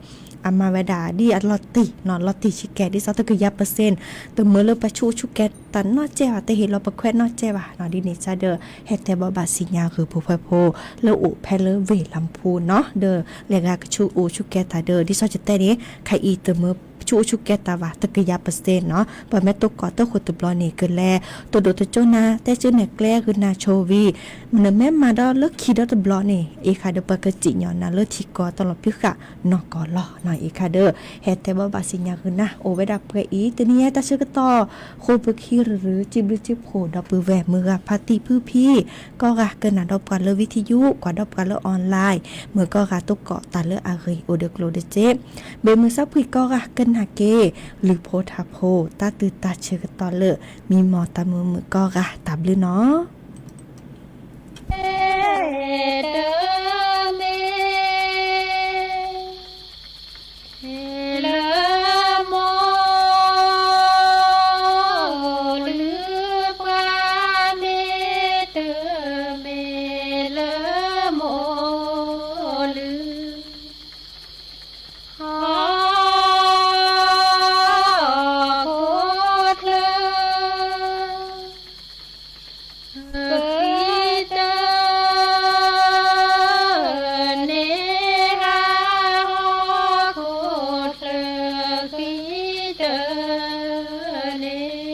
အမၤဝဲဒၣ်ဒ်အလီၤတံၢ်နီၤ လီၤတံၢ်ဆံးကဲ ဒ်သိးတကယၤပၢၢ်စ့ၣ် တမုာ်လၢပဆူၣ်အိၣ်ဆူၣ်ကဲတၢ်နီတစဲးဘၣ် တဟ့ၣ်လီၤပခွဲးနီတစဲးဘၣ်နီၤ ဒ်န့ၣ်စ့ၢ်ဒီး ဟဲတဲဘီဘၣ်စံးညါဂ့ၢ်ပှၤဖှီၣ်ဖိ လၢအိၣ်ဖဲလၢဝ့ၢ်လၤမူပူၤနီၤ ဒီးလဲၤဂၤကဆူၣ်အိၣ်ဆူၣ်ကဲတၢ်ဒီး ဒ်သိးယတဲန့ၣ် ခဲအံၤတမုာ်ဆူၣ်အိၣ်ဆူၣ်ကဲတၢ်ဘၣ် တကယၤပၢၢ်စ့ၣ်နီၤ ပှၤမ့ၢ်တိၢ်ကီးတၢ်ဃိတဘျီန့ၣ် ကလဲၤ တိၢ်ဒိၣ်တကၠိနၤ တဲကၠိနဲၣ်ကျဲဂုာ်နၤဆိဝံၤ မ့ၢ်နမ့ၢ်မၤဒီးလၢခံဒီတဘျီန့ၣ် အံၤဃးဒီးပှၤကစံၣ်ညီၣ်နၤလၢထံကီၢ် တၢ်လီၢ်ပြူဃာ်နီၢ်ကီၢ်လီၤနီၤ အံၤခါဒီး ဟဲတဲဘီဘၣ်စံးညါဂ့ၢ်နၤ အိၣ်ဝဲဒၣ်ပှဲၤအံၤ တနံၤညါတၢ်ဆၢကတီၢ် ဃိးပူၤခံရူၤ ကံဘျုးကံဖှိၣ် ဒီပုၢ်ဝဲၢ်မုၢ်ဂၤဖါတံၢ်ဖုဖံ ကိးဂၤကနၣ်ဒီးပှၤလၢဝံထံယူၣ် ကွၢ်ဒီးပှၤလၢ online မုၢ်ကိးဂၤတိၢ်ကီးတၢ်လၢအဂ့ၢ်အိၣ်ဒီးကျိၤဒီးစ့ ဘၣ်မုာ်စၢ်ဖှံကိးဂၤကနၣ်က့ၤ လုၢ်ဖိထါဖိ တၢ်တုၤတၢ်ဆၢကတီၢ်လၢ မံမီၢ်တၢ်မုာ်မုာ်ကိးဂၤ တၢ်ဘျုးနီၤ တမ့ၢ်လၢမိၢ်လုၢ်ပှၤ မ့တမ့ၢ်လၢမိၢ်လုၢ် ဟီၣ်ခိၣ်ချၢ ဃံတၢန့ၣ် ဟီၣ်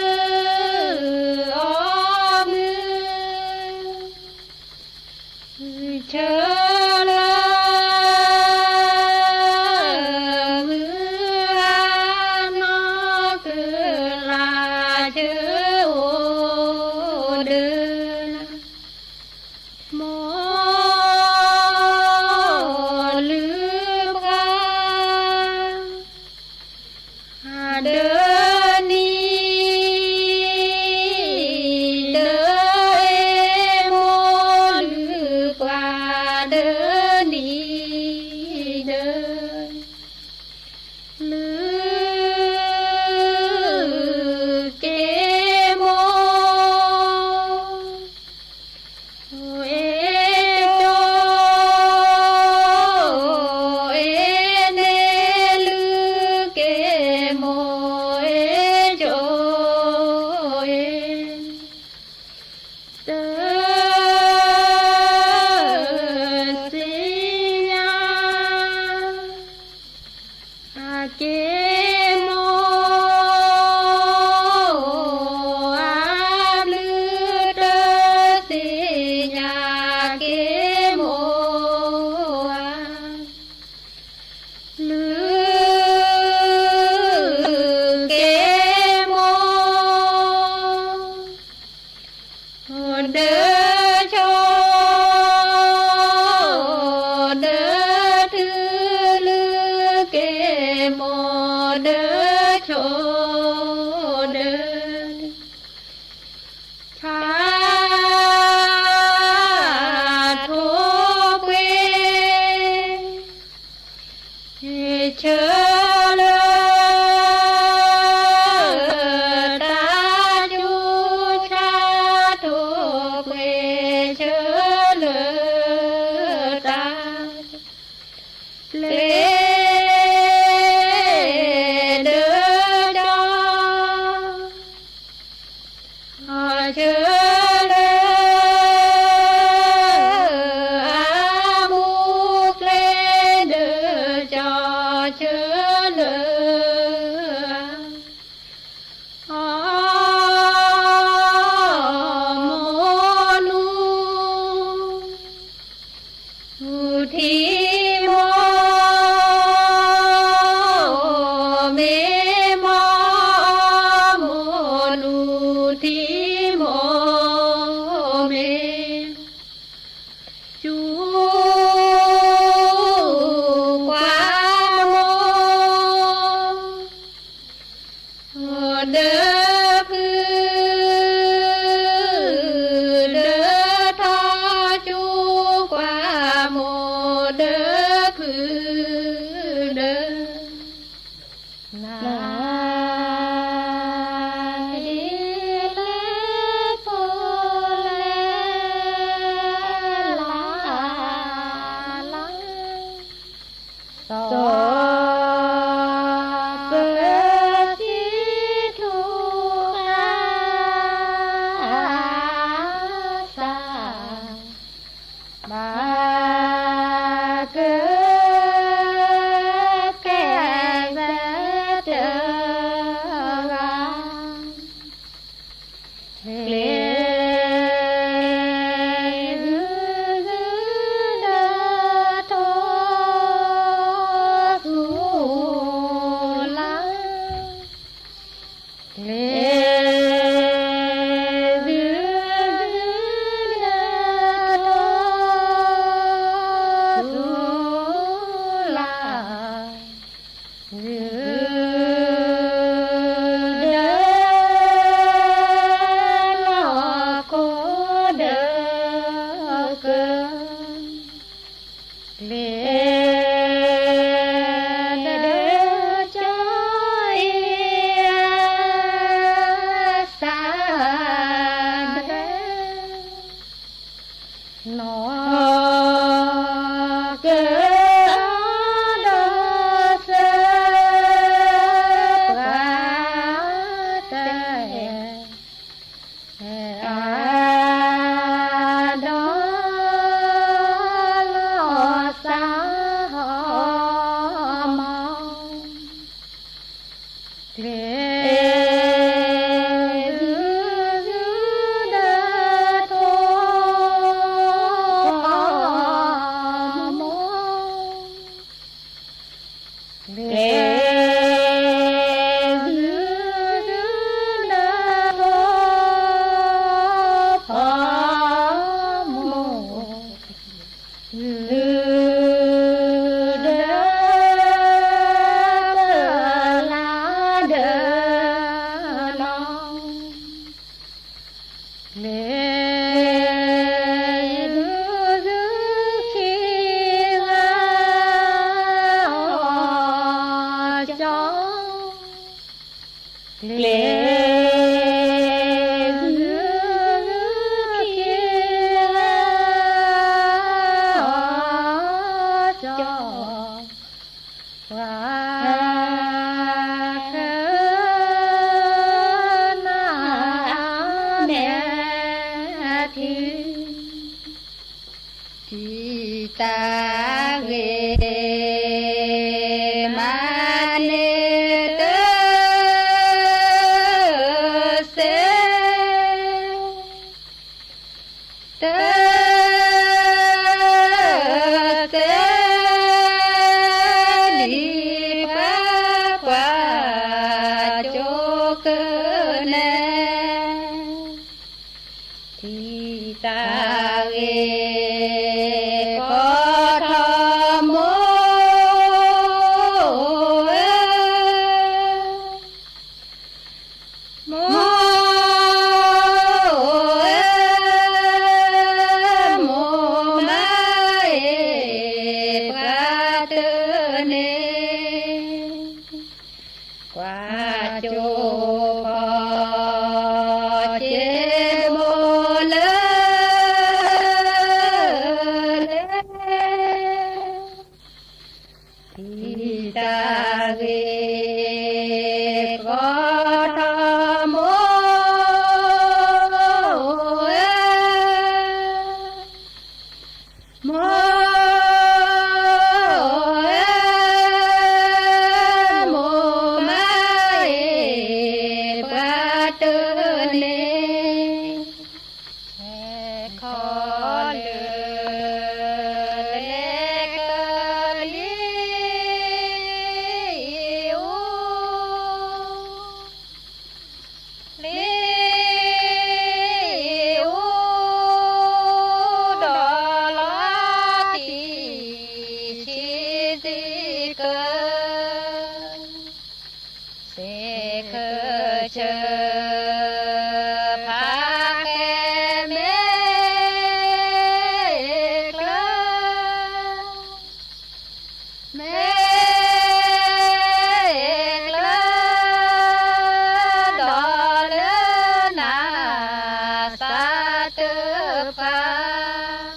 ခိၣ်ချၢ ဃံတၢန့ၣ် သုအီၣ်မုၢ် ဆၢလၢ မုၢ်အါနီၢ်ကလး ဆၢအိၣ်ဒီး မိၢ်လုၢ်ပှၤ ဒၢနံၤဒၢ မိၢ်လုၢ်ပှၤ ဒၢနံၤဒၢ လုၢ်က့ၤမိၢ် အဲၣ်ကၠီ အဲၣ်န့ၣ် လုၢ်က့ၤမိၢ် အဲၣ်ကၠီ အဲၣ် တၢ်စံးညါ အက့ၤမိၢ် အဘျုးတၢ်သ့ၣ်ညါ က့ၤမိၢ်ဧၢ လုၢ်က့ၤမိၢ် ဒၢကၠီ ဒၢထု လုၢ်က့ၤမိၢ် ဒၢကၠီ ဒၢ ဆၣ်ထိၣ်ပှ့ၤ ဆၢလၢ တၢ်ကၠူ ဆၣ်ထိၣ်ပှ့ၤ ဆၢလၢ တၢ် ပျ့ၤ ဒၢကၠီ ဆၢလၢ အမူကျ့ ဒၢကၠီ ဆၢလၢ အ မိၢ်နူ ထံမိၢ် မ့ၢ်မိၢ် မိၢ်နူ ထံမိၢ် မ့ၢ် စူ ကွၢ်မိၢ် ဒၢဖု ဒၢထီ စူ ကွၢ်မိၢ် ဒၢဖု ဒၢ နၤ ဒ်လဲၣ်ဖိလဲၣ်လၢ စီၤပၢၤစံထူဃာ် သး ဘၣ်ကကဲစၢ်တဂၤ ကျဲၤဂုၤဂုၤဒီးထီၣ်သူလၢ်, ကျဲၤဂုၤဂုၤဒီးထီၣ်သူလၢ်, ဂုၤဒီးလီၢ်ခိၣ်ဒီးက ကျဲၤဒီးကၠီအ့ၣ်အသးဒီး နီၢ်ကၢအဒီးစၢၤပှၤတၢ်အဲၣ် အဒီးလီၤစၢ်ဟီၣ်မီၤ, ကျဲၤဂုၤဂုၤဒီးထီၣ်ဖီမိၢ် ကျဲၤဂုၤဂုၤဒီးထီၣ်ဖီမိၢ်, ဂုၤဒီးပၢၤလၢ်ဒီးနီၢ် ကျဲၤဂုၤဂုၤခံဂၤအီၣ်ကၠီ, ကျဲၤဂုၤဂုၤခံဂၤအီၣ်ကၠီ ပှၤဃၢနၤအမဲာ်ထံ တံၤတၢ်ဂ့ၤ မၤန့ၢ်တၢ်စဲး တၢ်စဲး ဒ်ပှၤကွၢ်ကၠိကၢနဲ တံၤတၢ်ဂ့ၤ ကိးထီၣ်မိၢ်ဧၢ မိၢ်ဧၢ မိၢ်မၤအ့ၣ် ပှၤတန့ၢ် ကွၢ်ကၠိဖီ က့ၤမိၢ်လၢ လဲၤ တံၤတၢ်ဂ့ၤ ကိးထီၣ်မိၢ်ဧၢ မိၢ်ဧၢ မိၢ်မၤအ့ၣ် ပှၤတန့ၢ် ဟဲခီလၢ လဲၤကလံၤအူ လံၤအူ ဒီးလီၤတံၢ် ဆံးစ့ၢ်ကီး စ့ၢ်ကီးဆၢ ဖးကဲမ့ၢ်ကျၢၤ မ့ၢ်ကျၢၤ ဒီးလၢနၤ သးတပှၢ်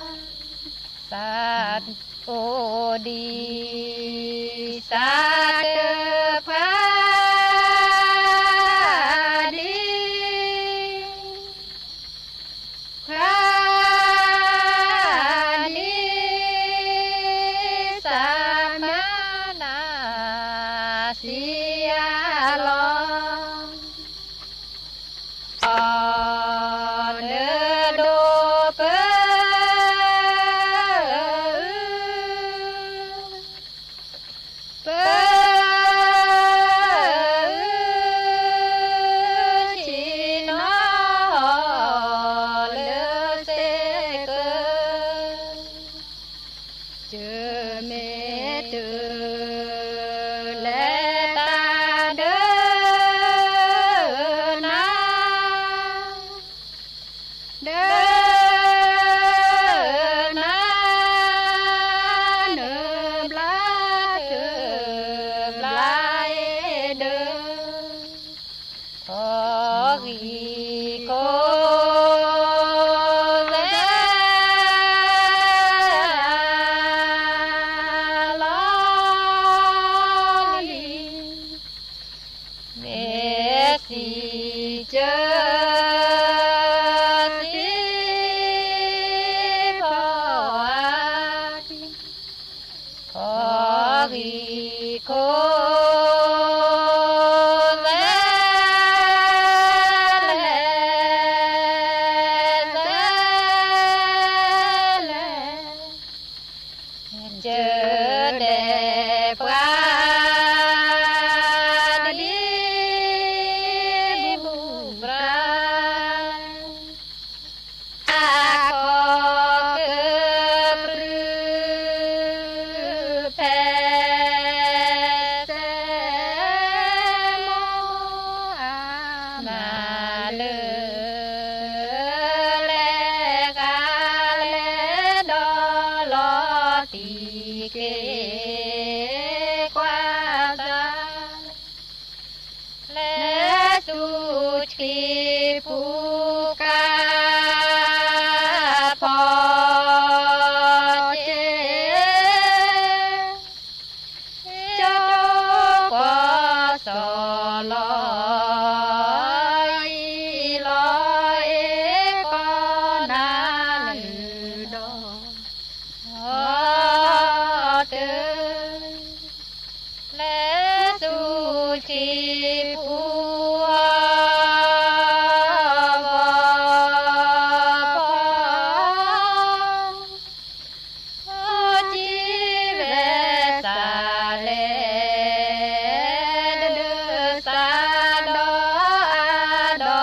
သးအိၣ်ဒံး စးတဖှါဒံး ဖှါဒံး စးမၤနၤစံးယၤလီၤ. အီၤနဒိၣ်ပၢ ပၢ ဆ့ၣ်နီၤလၢစ့ၢ်ကီး တမ့ၢ်တၢ်လၢတၢ်ဒၢ နၤ ဒၢနၤ နဘျါတဘျါအံၤဒၢ ခီဂံၢ်ခီစဲး လီၤလံ မ့ၢ်စံးကၢ စံးဖီအါ ခီဂံၢ်ခီစဲး စဲးလဲၣ် ကၢဒဲးပှၤဒ် ဘူၣ်ပြါ အခိးကပြုၢ်ဖဲ စဲးမိၢ်အမါလၢ လဲၤဃာ်လဲၤဒီးလီၤတံၢ်က့ၤ ကွၢ်စၢ် လဲၤဆူထံပူၤကါ ဖီက့ၤ ကၠီကွၢ်စီၤလီၤ အံၤလီၤအ့ၣ်ကီနၤလၢဒီး တၢ် လဲၤဆူထံပူၤအီၤ ဖီ ဖီကံဝဲစးလဲၣ် ဒၢစးဒီးအါ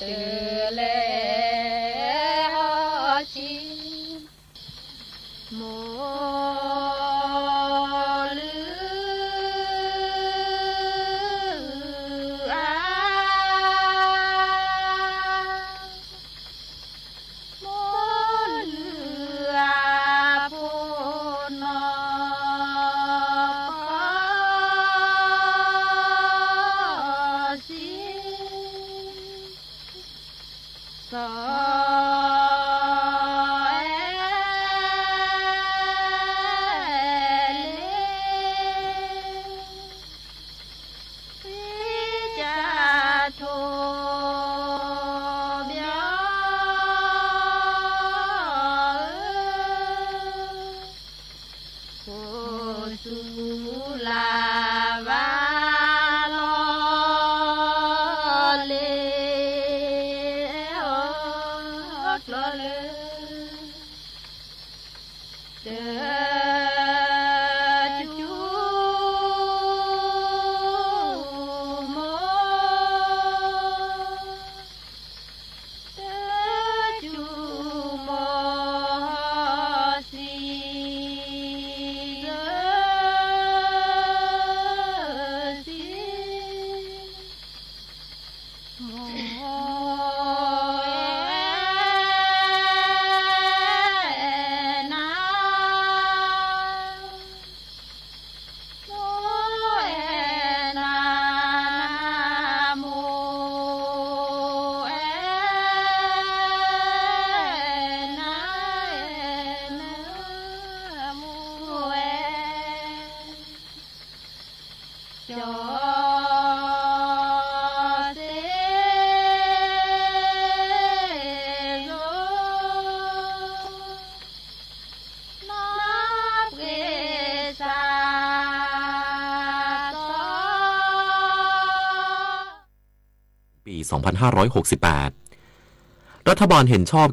ဒီးတုၤလဲၣ် ဟီၣ်ဆံ မိၢ်လုၢ်အါ မိၢ်လုၢ်အါ ဖိနီၢ်ဖီစံ စီၤ အဲ လ့ သံကၠၢ်ထိၣ်ဘျီ အိၣ်သူၣ်လၢ်ဘၣ်လီၤလ့ ဟီၣ်ကျီလၢ တၢ်စူၤမိၢ် တၢ်စူၤမိၢ်စံး စၢ สองพันห้าร้อยหกสิบแปด รัฐบาลเห็นชอบ